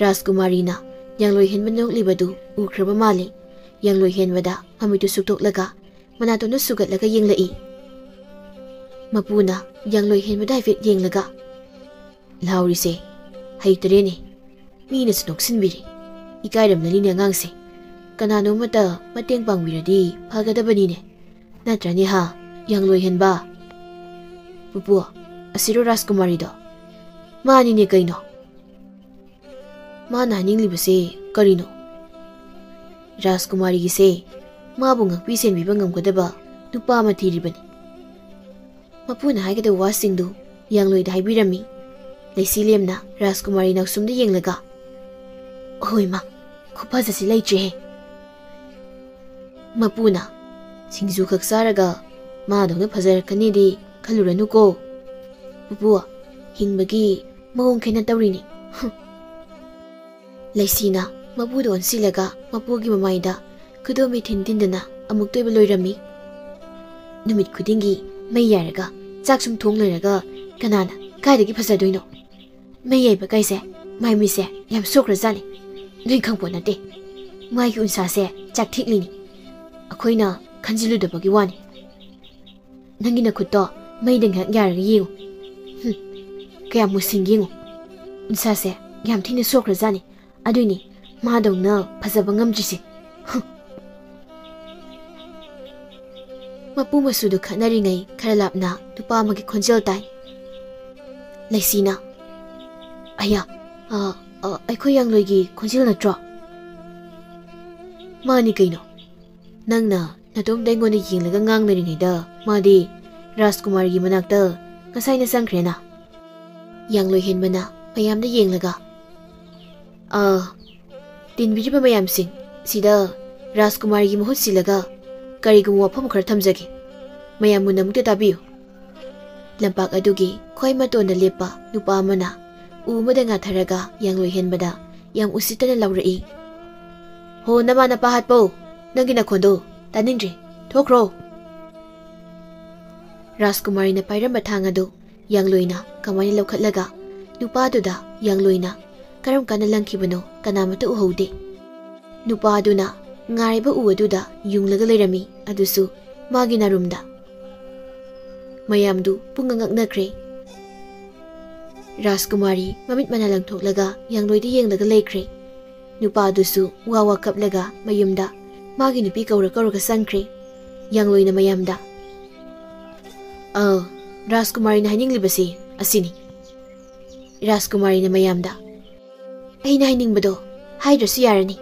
ꯔꯥꯖꯀꯨꯃꯥꯔꯤꯅ ꯌꯥꯡꯂꯣꯏ ꯍꯦꯟꯕ ꯅꯣꯛꯂꯤꯕꯗꯨ ꯎꯈ꯭ꯔꯕ ꯃꯥꯜꯂꯤ꯫ ꯌꯥꯡꯂꯣꯏ ꯍꯦꯟꯕꯗ ꯃꯃꯤꯠꯇꯨ ꯁꯨꯛꯇꯣꯛꯂꯒ ꯃꯅꯥꯇꯣꯟꯗꯨ ꯁꯨꯒꯠꯂꯒ ꯌꯦꯡꯂꯛꯏ꯫ ꯃꯄꯨꯅ ꯌꯥꯡꯂꯣꯏ ꯍꯦꯟꯕꯗ ꯍꯥꯏꯐꯦꯠ ꯌꯦꯡꯂꯒ, "ꯂꯥꯎꯔꯤꯁꯦ ꯍꯩꯇꯔꯦꯅꯦ꯫ ꯃꯤꯅꯁꯨ ꯅꯣꯛꯁꯤꯟꯕꯤꯔꯦ꯫ ꯏꯀꯥꯏꯔꯝꯂꯅꯤꯅꯦ ꯑꯉꯥꯡꯁꯦ꯫ ꯀꯅꯥꯅꯣꯃꯇ ꯃꯇꯦꯡ ꯄꯥꯡꯕꯤꯔꯗꯤ ꯐꯒꯗꯕꯅꯤꯅꯦ꯫ ꯅꯠꯇ꯭ꯔꯅꯦ ꯍꯥ, ꯌꯥꯡꯂꯣꯏ ꯍꯦꯟꯕ?" "ꯄꯨꯄꯨ, ꯑꯁꯤꯔꯣ ꯔꯥꯖꯀꯨꯃꯥꯔꯤꯗꯣ?" "ꯃꯥꯅꯤꯅꯦ ꯀꯩꯅꯣ꯫ ꯃꯥꯅ ꯍꯥꯏꯅꯤꯡꯂꯤꯕꯁꯦ ꯀꯔꯤꯅꯣ?" "ꯔꯥꯖꯀꯨꯃꯥꯔꯤꯒꯤꯁꯦ ꯃꯥꯕꯨ ꯉꯥꯛꯄꯤ ꯁꯦꯟꯕꯤꯕ ꯉꯝꯒꯗꯕ ꯅꯨꯄꯥ ꯑꯃ ꯊꯤꯔꯤꯕꯅꯤ꯫" ꯃꯄꯨꯅ ꯍꯥꯏꯒꯗꯕ ꯋꯥꯁꯤꯡꯗꯨ ꯌꯥꯡꯂꯣꯏꯗ ꯍꯥꯏꯕꯤꯔꯝꯃꯤ꯫ ꯂꯩꯁꯤꯂꯦꯝꯅ ꯔꯥꯖꯀꯨꯃꯥꯔꯤ ꯅꯥꯎꯁꯨꯝꯗ ꯌꯦꯡꯂꯒ, "ꯍꯣꯏ ꯃꯥ, ꯈꯨꯐꯖꯁꯤ ꯂꯩꯇ꯭ꯔꯦꯍꯦ꯫" ꯃꯄꯨꯅ, "ꯁꯤꯡꯖꯨ ꯈꯛ ꯆꯥꯔꯒ ꯃꯥꯗꯧꯅ ꯐꯖꯔꯛꯀꯅꯤꯗꯤ ꯈꯜꯂꯨꯔꯅꯨꯀꯣ꯫ ꯄꯨꯄꯨ, ꯍꯤꯡꯕꯒꯤ ꯃꯑꯣꯡ ꯈꯦꯠꯅ ꯇꯧꯔꯤꯅꯤ꯫" ꯍꯨꯝ꯫ ꯂꯩꯁꯤꯅ ꯃꯄꯨꯗ ꯑꯣꯟꯁꯤꯜꯂꯒ ꯃꯄꯨꯒꯤ ꯃꯃꯥꯏꯗ ꯈꯨꯗꯣꯝꯕꯤ ꯊꯤꯟ ꯊꯤꯟꯗꯅ ꯑꯃꯨꯛꯇ ꯑꯣꯏꯕ ꯂꯣꯏꯔꯝꯃꯤ꯫ "ꯅꯨꯃꯤꯠ ꯈꯨꯗꯤꯡꯒꯤ ꯃꯩ ꯌꯥꯏꯔꯒ ꯆꯥꯛ ꯁꯨꯝ ꯊꯣꯡ ꯂꯩꯔꯒ ꯀꯅꯥꯅ ꯀꯥꯏꯗꯒꯤ ꯐꯖꯗꯣꯏꯅꯣ? ꯃꯩ ꯌꯥꯏꯕ ꯀꯥꯏꯁꯦ ꯃꯥꯏ ꯃꯤꯠꯁꯦ ꯌꯥꯝ ꯁꯣꯛꯈ꯭ꯔꯖꯥꯠꯅꯤ꯫ ꯅꯣꯏ ꯈꯪꯄꯣꯠ ꯅꯠꯇꯦ꯫ ꯃꯥꯏꯒꯤ ꯎꯟꯁꯥꯁꯦ ꯆꯥꯛꯊꯦꯛꯂꯤꯅꯤ꯫ ꯑꯩꯈꯣꯏꯅ ꯈꯟꯖꯤꯜꯂꯨꯗꯕꯒꯤ ꯋꯥꯅꯤ꯫" ꯅꯪꯒꯤ ꯅꯈꯨꯠꯇꯣ ꯃꯩꯗ ꯉꯥꯏꯍꯥꯛ ꯌꯥꯔꯒ ꯌꯦꯡꯉꯨ꯫ ꯍꯨꯝ, ꯀꯌꯥꯝ ꯃꯨꯁꯤꯟꯒꯦ ꯌꯦꯡꯉꯨ꯫ ꯎꯟꯁꯥꯁꯦ ꯌꯥꯝ ꯊꯤꯅ ꯁꯣꯛꯈ꯭ꯔꯖꯥꯠꯅꯤ꯫ ꯑꯗꯨꯏꯅꯤ ꯃꯥꯗꯧꯅ ꯐꯖꯕ ꯉꯝꯗ꯭ꯔꯤꯁꯦ꯫ ꯍꯨꯝ꯫ ꯃꯄꯨ ꯃꯁꯨꯗꯨ ꯈꯠꯅꯔꯤꯉꯩ ꯈꯔ ꯂꯥꯞꯅ ꯅꯨꯄꯥ ꯑꯃꯒꯤ ꯈꯣꯟꯖꯦꯜ ꯇꯥꯏ꯫ ꯂꯩꯁꯤꯅ, "ꯑꯌꯥ, ꯑ, ꯑ, ꯑꯩꯈꯣꯏ ꯌꯥꯡꯂꯣꯏꯒꯤ ꯈꯣꯟꯖꯦꯜ ꯅꯠꯇ꯭ꯔꯣ?" "ꯃꯥꯅꯤ ꯀꯩꯅꯣ꯫ ꯅꯪꯅ ꯅꯇꯣꯝꯇ ꯑꯩꯉꯣꯟꯗ ꯌꯦꯡꯂꯒ ꯉꯥꯡꯅꯔꯤꯉꯩꯗ ꯃꯥꯗꯤ ꯔꯥꯖꯀꯨꯃꯥꯔꯒꯤ ꯃꯅꯥꯛꯇ ꯉꯁꯥꯏꯅ ꯆꯪꯈ꯭ꯔꯦꯅ꯫" ꯌꯥꯡꯂꯣꯏ ꯍꯦꯟꯕꯅ ꯃꯌꯥꯝꯗ ꯌꯦꯡꯂꯒ, "ꯑ, ꯇꯤꯟꯕꯤꯔꯤꯕ ꯃꯌꯥꯝꯁꯤꯡ, ꯁꯤꯗ ꯔꯥꯖꯀꯨꯃꯥꯔꯤꯒꯤ ꯃꯍꯨꯠ ꯁꯤꯜꯂꯒ ꯀꯔꯤꯒꯨꯝꯕ ꯋꯥꯐꯝ ꯈꯔ ꯊꯝꯖꯒꯦ꯫ ꯃꯌꯥꯝ ꯃꯨꯟꯅ ꯑꯃꯨꯛꯇ ꯇꯥꯕꯤꯌꯨ꯫" ꯂꯝꯄꯥꯛ ꯑꯗꯨꯒꯤ ꯈ꯭ꯋꯥꯏ ꯃꯇꯣꯟꯗ ꯂꯦꯞꯄ ꯅꯨꯄꯥ ꯑꯃꯅ ꯎ ꯑꯃꯗ ꯉꯥꯊꯔꯒ ꯌꯥꯡꯂꯣꯏ ꯍꯦꯟꯕꯗ ꯌꯥꯝ ꯎꯁꯤꯠꯇꯅ ꯂꯥꯎꯔꯛꯏ꯫ "ꯍꯣ, ꯅꯃꯥ ꯅꯄꯥ ꯍꯥꯠꯄꯧ! ꯅꯪꯒꯤ ꯅꯈꯣꯟꯗꯣ ꯇꯥꯅꯤꯡꯗ꯭ꯔꯦ꯫ ꯊꯣꯛꯈ꯭ꯔꯣ!" ꯔꯥꯖꯀꯨꯃꯥꯔꯤꯅ ꯄꯥꯏꯔꯝꯕ ꯊꯥꯡ ꯑꯗꯨ ꯌꯥꯡꯂꯣꯏꯅ ꯀꯃꯥꯏꯅ ꯂꯧꯈꯠꯂꯒ ꯅꯨꯄꯥꯗꯨꯗ ꯌꯥꯡꯂꯣꯏꯅ ꯀꯔꯝ ꯀꯥꯟꯗ ꯂꯪꯈꯤꯕꯅꯣ ꯀꯅꯥꯃꯠꯇ ꯎꯍꯧꯗꯦ꯫ ꯅꯨꯄꯥ ꯑꯗꯨꯅ ꯉꯥꯏꯔꯤꯕ ꯎ ꯑꯗꯨꯗ ꯌꯨꯡꯂꯒ ꯂꯩꯔꯝꯃꯤ, ꯑꯗꯨꯁꯨ ꯃꯥꯒꯤ ꯅꯥꯔꯨꯝꯗ꯫ ꯃꯌꯥꯝꯗꯨ ꯄꯨꯡꯉꯛ ꯉꯛꯅꯈ꯭ꯔꯦ꯫ ꯔꯥꯖꯀꯨꯃꯥꯔꯤ ꯃꯃꯤꯠ ꯃꯅꯥ ꯂꯪꯊꯣꯛꯂꯒ ꯌꯥꯡꯂꯣꯏꯗ ꯌꯦꯡꯂꯒ ꯂꯩꯈ꯭ꯔꯦ꯫ ꯅꯨꯄꯥ ꯑꯗꯨꯁꯨ ꯋꯥ ꯋꯥ ꯀꯞꯂꯒ ꯃꯌꯨꯝꯗ ꯃꯥꯒꯤ ꯅꯨꯄꯤ ꯀꯧꯔ ꯀꯧꯔꯒ ꯆꯪꯈ꯭ꯔꯦ꯫ ꯌꯥꯡꯂꯣꯏꯅ ꯃꯌꯥꯝꯗ, "ꯑ, ꯔꯥꯖꯀꯨꯃꯥꯔꯤꯅ ꯍꯥꯏꯅꯤꯡꯂꯤꯕꯁꯤ ꯑꯁꯤꯅꯤ꯫" ꯔꯥꯖꯀꯨꯃꯥꯔꯤꯅ ꯃꯌꯥꯝꯗ, "ꯑꯩꯅ ꯍꯥꯏꯅꯤꯡꯕꯗꯣ ꯍꯥꯏꯗ꯭ꯔꯁꯨ ꯌꯥꯔꯅꯤ꯫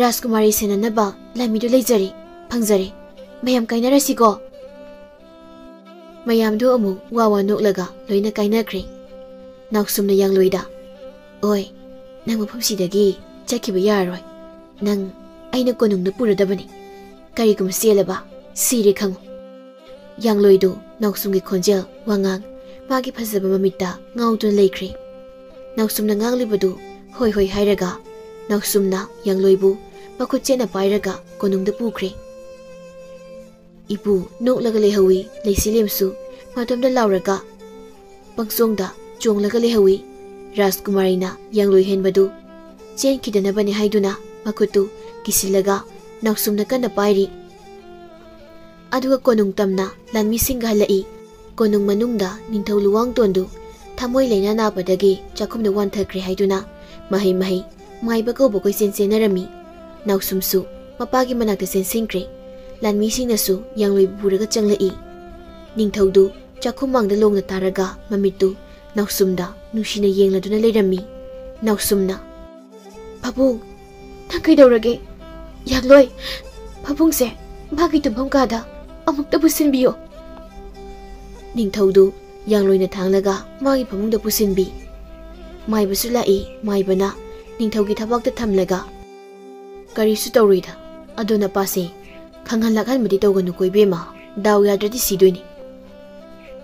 ꯔꯥꯖꯀꯨꯃꯥꯔꯤ ꯁꯦꯟꯅꯅꯕ ꯂꯥꯟꯃꯤꯗꯨ ꯂꯩꯖꯔꯦ, ꯐꯪꯖꯔꯦ꯫ ꯃꯌꯥꯝ ꯀꯥꯏꯅꯔꯁꯤꯀꯣ꯫" ꯃꯌꯥꯝꯗꯨ ꯑꯃꯨꯛ ꯋꯥ ꯋꯥ ꯅꯣꯛꯂꯒ ꯂꯣꯏꯅ ꯀꯥꯏꯅꯈ꯭ꯔꯦ꯫ ꯅꯥꯎꯁꯨꯝꯅ ꯌꯥꯡꯂꯣꯏꯗ, "ꯑꯣꯏ, ꯅꯪ ꯃꯐꯝꯁꯤꯗꯒꯤ ꯆꯠꯈꯤꯕ ꯌꯥꯔꯔꯣꯏ꯫ ꯅꯪ ꯑꯩꯅ ꯀꯣꯅꯨꯡꯗ ꯄꯨꯔꯗꯕꯅꯤ꯫ ꯀꯔꯤꯒꯨꯝꯕ ꯆꯦꯜꯂꯕ, ꯁꯤꯔꯦ ꯈꯪꯉꯨ꯫" ꯌꯥꯡꯂꯣꯏꯗꯨ ꯅꯥꯎꯁꯨꯝꯒꯤ ꯈꯣꯟꯖꯦꯜ, ꯋꯥꯉꯥꯡ, ꯃꯥꯒꯤ ꯐꯖꯕ ꯃꯃꯤꯠꯇ ꯉꯥꯎꯗꯨꯅ ꯂꯩꯈ꯭ꯔꯦ꯫ ꯅꯥꯎꯁꯨꯝꯅ ꯉꯥꯡꯂꯤꯕꯗꯨ ꯍꯣꯏ ꯍꯣꯏ ꯍꯥꯏꯔꯒ ꯅꯥꯎꯁꯨꯝꯅ ꯌꯥꯡꯂꯣꯏꯕꯨ ꯃꯈꯨꯠ ꯆꯦꯠꯅ ꯄꯥꯏꯔꯒ ꯀꯣꯅꯨꯡꯗ ꯄꯨꯈ꯭ꯔꯦ꯫ ꯏꯄꯨ ꯅꯣꯛꯂꯒ ꯂꯩꯍꯧꯏ꯫ ꯂꯩꯁꯤꯂꯦꯝꯁꯨ ꯃꯇꯣꯝꯇ ꯂꯥꯎꯔꯒ ꯄꯪꯆꯣꯡꯗ ꯆꯣꯡꯂꯒ ꯂꯩꯍꯧꯏ꯫ ꯔꯥꯖꯀꯨꯃꯥꯔꯤꯅ ꯌꯥꯡꯂꯣꯏ ꯍꯦꯟꯕꯗꯨ ꯆꯦꯟꯈꯤꯗꯅꯕꯅꯤ ꯍꯥꯏꯗꯨꯅ ꯃꯈꯨꯠꯇꯨ ꯀꯤꯁꯤꯜꯂꯒ ꯅꯥꯎꯁꯨꯝꯅ ꯀꯟꯅ ꯄꯥꯏꯔꯤ꯫ ꯑꯗꯨꯒ ꯀꯣꯅꯨꯡ ꯇꯝꯅ ꯂꯥꯟꯃꯤꯁꯤꯡꯒ ꯍꯜꯂꯛꯏ꯫ ꯀꯣꯅꯨꯡ ꯃꯅꯨꯡꯗ ꯅꯤꯡꯊꯧ ꯂꯨꯋꯥꯡꯇꯣꯟꯗꯨ ꯊꯃꯣꯏ ꯂꯩꯅꯥ ꯅꯥꯕꯗꯒꯤ ꯆꯥꯛꯈꯨꯝꯗ ꯋꯥꯟꯊꯈ꯭ꯔꯦ ꯍꯥꯏꯗꯨꯅ ꯃꯍꯩ ꯃꯍꯩ ꯃꯥꯏꯕ ꯀꯧꯕ ꯀꯣꯏꯆꯦꯟ ꯆꯦꯟꯅꯔꯝꯃꯤ꯫ ꯅꯥꯎꯁꯨꯝꯁꯨ ꯃꯄꯥꯒꯤ ꯃꯅꯥꯛꯇ ꯆꯦꯟꯁꯤꯟꯈ꯭ꯔꯦ꯫ ꯂꯥꯟꯃꯤꯁꯤꯡꯅꯁꯨ ꯌꯥꯡꯂꯣꯏꯕꯨ ꯄꯨꯔꯒ ꯆꯪꯂꯛꯏ꯫ ꯅꯤꯡꯊꯧꯗꯨ ꯆꯥꯛꯈꯨꯝ ꯃꯥꯡꯗ ꯂꯣꯡꯅ ꯇꯥꯔꯒ ꯃꯃꯤꯠꯇꯨ ꯅꯥꯎꯁꯨꯝꯗ ꯅꯨꯡꯁꯤꯅ ꯌꯦꯡꯂꯗꯨꯅ ꯂꯩꯔꯝꯃꯤ꯫ ꯅꯥꯎꯁꯨꯝꯅ, "ꯄꯥꯕꯨꯡ, ꯅꯪ ꯀꯩꯗꯧꯔꯒꯦ? ꯌꯥꯡꯂꯣꯏ, ꯄꯥꯕꯨꯡꯁꯦ ꯃꯥꯒꯤ ꯇꯨꯝꯐꯝ ꯀꯥꯗ ꯑꯃꯨꯛꯇ ꯄꯨꯁꯤꯟꯕꯤꯌꯣ꯫" ꯅꯤꯡꯊꯧꯗꯨ ꯌꯥꯡꯂꯣꯏꯅ ꯊꯥꯡꯂꯒ ꯃꯥꯒꯤ ꯐꯃꯨꯡꯗ ꯄꯨꯁꯤꯟꯕꯤ꯫ ꯃꯥꯏꯕꯁꯨ ꯂꯥꯛꯏ꯫ ꯃꯥꯏꯕꯅ ꯅꯤꯡꯊꯧꯒꯤ ꯊꯕꯥꯛꯇ ꯊꯝꯂꯒ, "ꯀꯔꯤꯁꯨ ꯇꯧꯔꯣꯏꯗ꯫ ꯑꯗꯣ ꯅꯄꯥꯁꯦ ꯈꯪꯍꯟ ꯂꯥꯛꯍꯟꯕꯗꯤ ꯇꯧꯒꯅꯨꯀꯣ ꯏꯕꯦꯝꯃ, ꯗꯥꯎ ꯌꯥꯗ꯭ꯔꯗꯤ ꯁꯤꯗꯣꯏꯅꯤ꯫"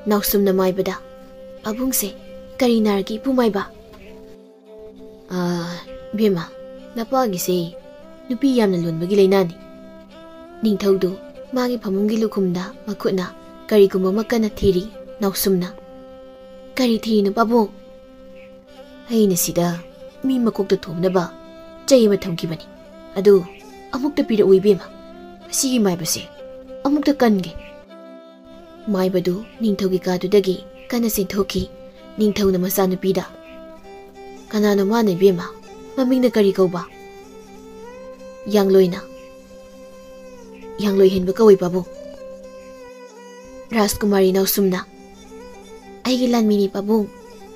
ꯅꯥꯎꯁꯨꯝꯅ ꯃꯥꯏꯕꯗ, "ꯄꯥꯕꯨꯡꯁꯦ ꯀꯔꯤ ꯅꯥꯔꯒꯦ ꯏꯄꯨ ꯃꯥꯏꯕ?" "ꯑꯥ, ꯏꯕꯦꯝꯃ, ꯅꯄꯥꯒꯤꯁꯦ ꯅꯨꯄꯤ ꯌꯥꯝꯅ ꯂꯣꯟꯕꯒꯤ ꯂꯥꯏꯅꯥꯅꯤ꯫" ꯅꯤꯡꯊꯧꯗꯨ ꯃꯥꯒꯤ ꯐꯃꯨꯡꯒꯤ ꯂꯨꯈꯨꯝꯗ ꯃꯈꯨꯠꯅ ꯀꯔꯤꯒꯨꯝꯕ ꯑꯃ ꯀꯟꯅ ꯊꯤꯔꯤ꯫ ꯅꯥꯎꯁꯨꯝꯅ, "ꯀꯔꯤ ꯊꯤꯔꯤꯅꯣ ꯄꯥꯕꯨꯡ?" "ꯑꯩꯅ ꯁꯤꯗ ꯃꯤ ꯃꯀꯣꯛꯇ ꯊꯣꯝꯅꯕ ꯆꯩ ꯑꯃ ꯊꯝꯈꯤꯕꯅꯤ꯫ ꯑꯗꯨ ꯑꯃꯨꯛꯇ ꯄꯤꯔꯛꯎ ꯏꯕꯦꯝꯃ꯫ ꯃꯁꯤꯒꯤ ꯃꯥꯏꯕꯁꯦ ꯑꯃꯨꯛꯇ ꯀꯟꯒꯦ꯫" ꯃꯥꯏꯕꯗꯨ ꯅꯤꯡꯊꯧꯒꯤ ꯀꯥꯗꯨꯗꯒꯤ ꯀꯟꯅ ꯆꯦꯟꯊꯣꯛꯈꯤ꯫ ꯅꯤꯡꯊꯧꯅ ꯃꯆꯥꯅꯨꯄꯤꯗ, "ꯀꯅꯥꯅꯣ ꯃꯥꯅ ꯏꯕꯦꯝꯃ? ꯃꯃꯤꯡꯅ ꯀꯔꯤ ꯀꯧꯕ?" "ꯌꯥꯡꯂꯣꯏꯅ꯫ ꯌꯥꯡꯂꯣꯏ ꯍꯦꯟꯕ ꯀꯧꯏ ꯄꯥꯕꯨꯡ꯫" ꯔꯥꯖꯀꯨꯃꯥꯔꯤ ꯅꯥꯎꯁꯨꯝꯅ, "ꯑꯩꯒꯤ ꯂꯥꯟꯃꯤꯅꯤ ꯄꯥꯕꯨꯡ꯫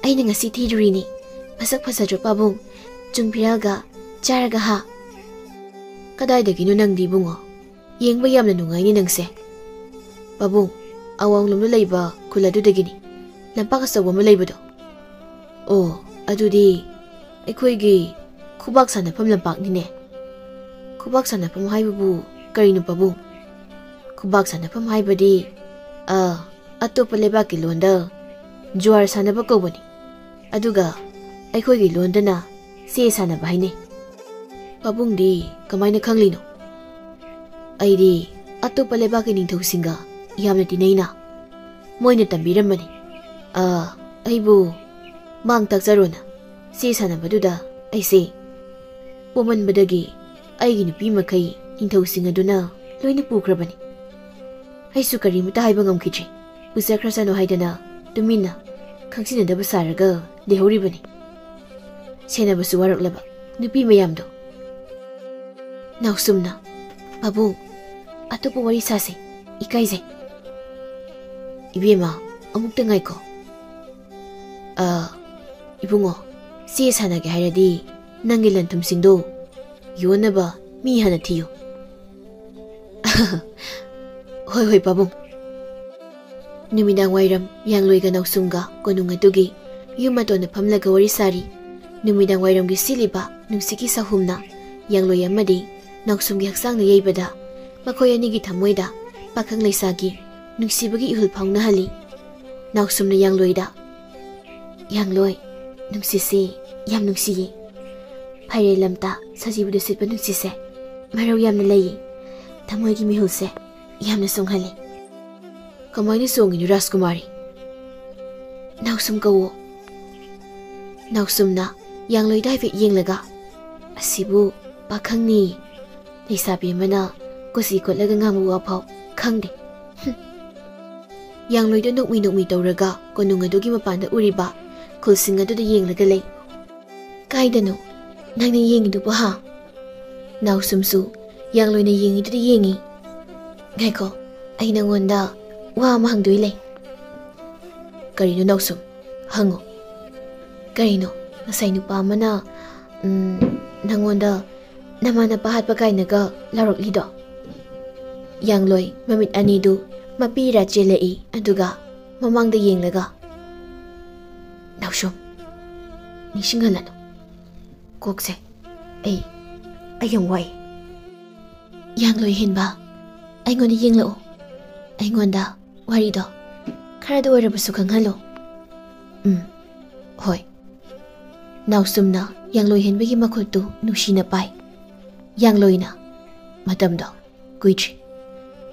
ꯑꯩꯅ ꯉꯁꯤ ꯊꯤꯔꯨꯔꯤꯅꯤ꯫ ꯃꯁꯛ ꯐꯖꯗ꯭ꯔꯣ ꯄꯥꯕꯨꯡ? ꯆꯨꯡ ꯐꯤꯔꯥꯜꯒ ꯆꯥꯔꯒ ꯍꯥ?" "ꯀꯗꯥꯏꯗꯒꯤꯅꯣ ꯅꯪꯗꯤ ꯏꯕꯨꯡꯉꯣ? ꯌꯦꯡꯕ ꯌꯥꯝꯅ ꯅꯨꯡꯉꯥꯏꯅꯦ ꯅꯪꯁꯦ꯫" "ꯄꯥꯕꯨꯡ, ꯑꯋꯥꯡꯂꯣꯝꯗ ꯂꯩꯕ ꯈꯨꯜ ꯑꯗꯨꯗꯒꯤꯅꯤ, ꯂꯝꯄꯥꯛ ꯑꯆꯧꯕ ꯑꯃ ꯂꯩꯕꯗꯣ꯫" "ꯑꯣ, ꯑꯗꯨꯗꯤ ꯑꯩꯈꯣꯏꯒꯤ ꯈꯨꯕꯥꯛ ꯁꯥꯟꯅꯐꯝ ꯂꯝꯄꯥꯛꯅꯤꯅꯦ꯫" "ꯈꯨꯕꯥꯛ ꯁꯥꯟꯅꯐꯝ ꯍꯥꯏꯕꯕꯨ ꯀꯔꯤꯅꯣ ꯄꯥꯕꯨꯡ?" "ꯈꯨꯕꯥꯛ ꯁꯥꯟꯅꯐꯝ ꯍꯥꯏꯕꯗꯤ, ꯑ, ꯑꯇꯣꯞꯄ ꯂꯩꯕꯥꯛꯀꯤ ꯂꯣꯟꯗ ꯖꯨꯋꯥꯔ ꯁꯥꯟꯅꯕ ꯀꯧꯕꯅꯤ꯫ ꯑꯗꯨꯒ ꯑꯩꯈꯣꯏꯒꯤ ꯂꯣꯟꯗꯅ ꯆꯦ ꯁꯥꯟꯅꯕ ꯍꯥꯏꯅꯩ꯫" "ꯄꯥꯕꯨꯡꯗꯤ ꯀꯃꯥꯏꯅ ꯈꯪꯂꯤꯅꯣ?" "ꯑꯩꯗꯤ ꯑꯇꯣꯞꯄ ꯂꯩꯕꯥꯛꯀꯤ ꯅꯤꯡꯊꯧꯁꯤꯡꯒ ꯌꯥꯝꯅ ꯇꯤꯟꯅꯩꯅ꯫ ꯃꯣꯏꯅ ꯇꯝꯕꯤꯔꯝꯕꯅꯤ꯫ ꯑ, ꯑꯩꯕꯨ ꯃꯥꯡ ꯇꯥꯛꯆꯔꯣꯅ ꯆꯦ ꯁꯥꯟꯅꯕꯗꯨꯗ ꯑꯩꯁꯦ ꯄꯣꯝꯃꯟꯕꯗꯒꯤ ꯑꯩꯒꯤ ꯅꯨꯄꯤ ꯃꯈꯩ ꯅꯤꯡꯊꯧꯁꯤꯡ ꯑꯗꯨꯅ ꯂꯣꯏꯅ ꯄꯨꯈ꯭ꯔꯕꯅꯤ꯫" ꯑꯩꯁꯨ ꯀꯔꯤꯃꯇ ꯍꯥꯏꯕ ꯉꯝꯈꯤꯗ꯭ꯔꯦ꯫ ꯎꯖꯈ꯭ꯔꯁꯅꯨ ꯍꯥꯏꯗꯅ ꯇꯨꯃꯤꯟꯅ ꯈꯪꯖꯤꯟꯅꯗꯕ ꯁꯥꯔꯒ ꯂꯩꯍꯧꯔꯤꯕꯅꯤ꯫ ꯁꯦꯟꯅꯕꯁꯨ ꯋꯥꯔꯛꯂꯕ ꯅꯨꯄꯤ ꯃꯌꯥꯝꯗꯣ꯫ ꯅꯥꯎꯁꯨꯝꯅ, "ꯄꯥꯕꯨꯡ, ꯑꯇꯣꯞꯄ ꯋꯥꯔꯤ ꯁꯥꯁꯦ, ꯏꯀꯥꯏꯖꯩ꯫" "ꯏꯕꯦꯝꯃ, ꯑꯃꯨꯛꯇ ꯉꯥꯏꯈꯣ꯫ ꯑ, ꯏꯕꯨꯡꯉꯣ, ꯆꯦ ꯁꯥꯟꯅꯒꯦ ꯍꯥꯏꯔꯗꯤ ꯅꯪꯒꯤ ꯂꯟ ꯊꯨꯝꯁꯤꯡꯗꯣ ꯌꯣꯟꯅꯕ ꯃꯤ ꯍꯥꯟꯅ ꯊꯤꯌꯨ꯫" "ꯍꯣꯏ, ꯍꯣꯏ, ꯄꯥꯕꯨꯡ꯫" ꯅꯨꯃꯤꯗꯥꯡ ꯋꯥꯏꯔꯝ ꯌꯥꯡꯂꯣꯏꯒ ꯅꯥꯎꯁꯨꯝꯒ ꯀꯣꯅꯨꯡ ꯑꯗꯨꯒꯤ ꯌꯨꯝ ꯃꯇꯣꯟꯗ ꯐꯝꯂꯒ ꯋꯥꯔꯤ ꯁꯥꯔꯤ꯫ ꯅꯨꯃꯤꯗꯥꯡ ꯋꯥꯏꯔꯝꯒꯤ ꯁꯤꯠꯂꯤꯕ ꯅꯨꯡꯁꯤꯠꯀꯤ ꯁꯍꯨꯝꯅ ꯌꯥꯡꯂꯣꯏ ꯑꯃꯗꯤ ꯅꯥꯎꯁꯨꯝꯒꯤ ꯍꯛꯆꯥꯡꯗ ꯌꯩꯕꯗ ꯃꯈꯣꯏ ꯑꯅꯤꯒꯤ ꯊꯃꯣꯏꯗ ꯄꯥꯈꯪ ꯂꯩꯁꯥꯒꯤ ꯅꯨꯡꯁꯤꯕꯒꯤ ꯏꯍꯨꯜ ꯐꯥꯎꯅꯍꯜꯂꯤ꯫ ꯅꯥꯎꯁꯨꯝꯅ ꯌꯥꯡꯂꯣꯏꯗ, "ꯌꯥꯡꯂꯣꯏ, ꯅꯨꯡꯁꯤꯠꯁꯤ ꯌꯥꯝ ꯅꯨꯡꯁꯤꯌꯦ꯫ ꯐꯥꯏꯔꯦꯜ ꯂꯝꯇꯥ ꯁꯖꯤꯕꯨꯗ ꯁꯤꯠꯄ ꯅꯨꯡꯁꯤꯠꯁꯦ ꯃꯔꯧ ꯌꯥꯝꯅ ꯂꯩꯌꯦ꯫ ꯊꯃꯣꯏꯒꯤ ꯃꯤꯍꯨꯜꯁꯦ ꯌꯥꯝꯅ ꯆꯣꯡꯍꯜꯂꯦ꯫" "ꯀꯃꯥꯏꯅ ꯆꯣꯡꯉꯤꯅꯣ ꯔꯥꯖꯀꯨꯃꯥꯔꯤ?" "ꯅꯥꯎꯁꯨꯝ ꯀꯧꯋꯣ꯫" ꯅꯥꯎꯁꯨꯝꯅ ꯌꯥꯡꯂꯣꯏꯗ ꯍꯥꯏꯐꯦꯠ ꯌꯦꯡꯂꯒ, "ꯑꯁꯤꯕꯨ ꯄꯥꯈꯪꯅꯤ꯫ ꯂꯩꯁꯥꯕꯤ ꯑꯃꯅ ꯀꯣꯆꯤ ꯀꯣꯠꯂꯒ ꯉꯥꯡꯕ ꯋꯥꯐꯥꯎ ꯈꯪꯗꯦ꯫" ꯍꯨꯝ꯫ ꯌꯥꯡꯂꯣꯏꯗ ꯅꯣꯛꯃꯤ ꯅꯣꯛꯃꯤ ꯇꯧꯔꯒ ꯀꯣꯅꯨꯡ ꯑꯗꯨꯒꯤ ꯃꯄꯥꯟꯗ ꯎꯔꯤꯕ ꯈꯨꯜꯁꯤꯡ ꯑꯗꯨꯗ ꯌꯦꯡꯂꯒ ꯂꯩ꯫ "ꯀꯥꯏꯗꯅꯣ ꯅꯪꯅ ꯌꯦꯡꯉꯤꯗꯨꯕꯨ, ꯍꯥ?" ꯅꯥꯎꯁꯨꯝꯁꯨ ꯌꯥꯡꯂꯣꯏꯅ ꯌꯦꯡꯉꯤꯗꯨꯗ ꯌꯦꯡꯉꯤ꯫ "ꯉꯥꯏꯈꯣ, ꯑꯩ ꯅꯪꯉꯣꯟꯗ ꯋꯥ ꯑꯃ ꯍꯪꯗꯣꯏ ꯂꯩ꯫" "ꯀꯔꯤꯅꯣ ꯅꯥꯎꯁꯨꯝ? ꯍꯪꯉꯣ꯫" "ꯀꯔꯤꯅꯣ, ꯉꯁꯥꯏ ꯅꯨꯄꯥ ꯑꯃꯅ, ꯎꯝ, ꯅꯪꯉꯣꯟꯗ ꯅꯃꯥ ꯅꯄꯥ ꯍꯥꯠꯄ ꯀꯥꯏꯅꯒ ꯂꯥꯎꯔꯛꯂꯤꯗꯣ?" ꯌꯥꯡꯂꯣꯏ ꯃꯃꯤꯠ ꯑꯅꯤꯗꯨ ꯃꯄꯤ ꯏꯔꯥ ꯆꯦꯜꯂꯛꯏ, ꯑꯗꯨꯒ ꯃꯃꯥꯡꯗ ꯌꯦꯡꯂꯒ, "ꯅꯥꯎꯁꯨꯝ, ꯅꯤꯡꯁꯤꯡꯍꯜꯂꯅꯨ꯫ ꯀꯣꯛꯁꯦ, ꯑꯩ, ꯑꯩ ꯌꯥꯝ ꯋꯥꯏ꯫" "ꯌꯥꯡꯂꯣꯏ ꯍꯦꯟꯕ, ꯑꯩꯉꯣꯟꯗ ꯌꯦꯡꯂꯛꯑꯣ꯫ ꯑꯩꯉꯣꯟꯗ ꯋꯥꯔꯤꯗꯣ ꯈꯔꯗ ꯑꯣꯏꯔꯕꯁꯨ ꯈꯪꯍꯜꯂꯣ꯫" "ꯎꯝ, ꯍꯣꯏ꯫" ꯅꯥꯎꯁꯨꯝꯅ ꯌꯥꯡꯂꯣꯏ ꯍꯦꯟꯕꯒꯤ ꯃꯈꯨꯠꯇꯨ ꯅꯨꯡꯁꯤꯅ ꯄꯥꯏ꯫ ꯌꯥꯡꯂꯣꯏꯅ, "ꯃꯇꯝꯗꯣ ꯀꯨꯏꯗ꯭ꯔꯤ꯫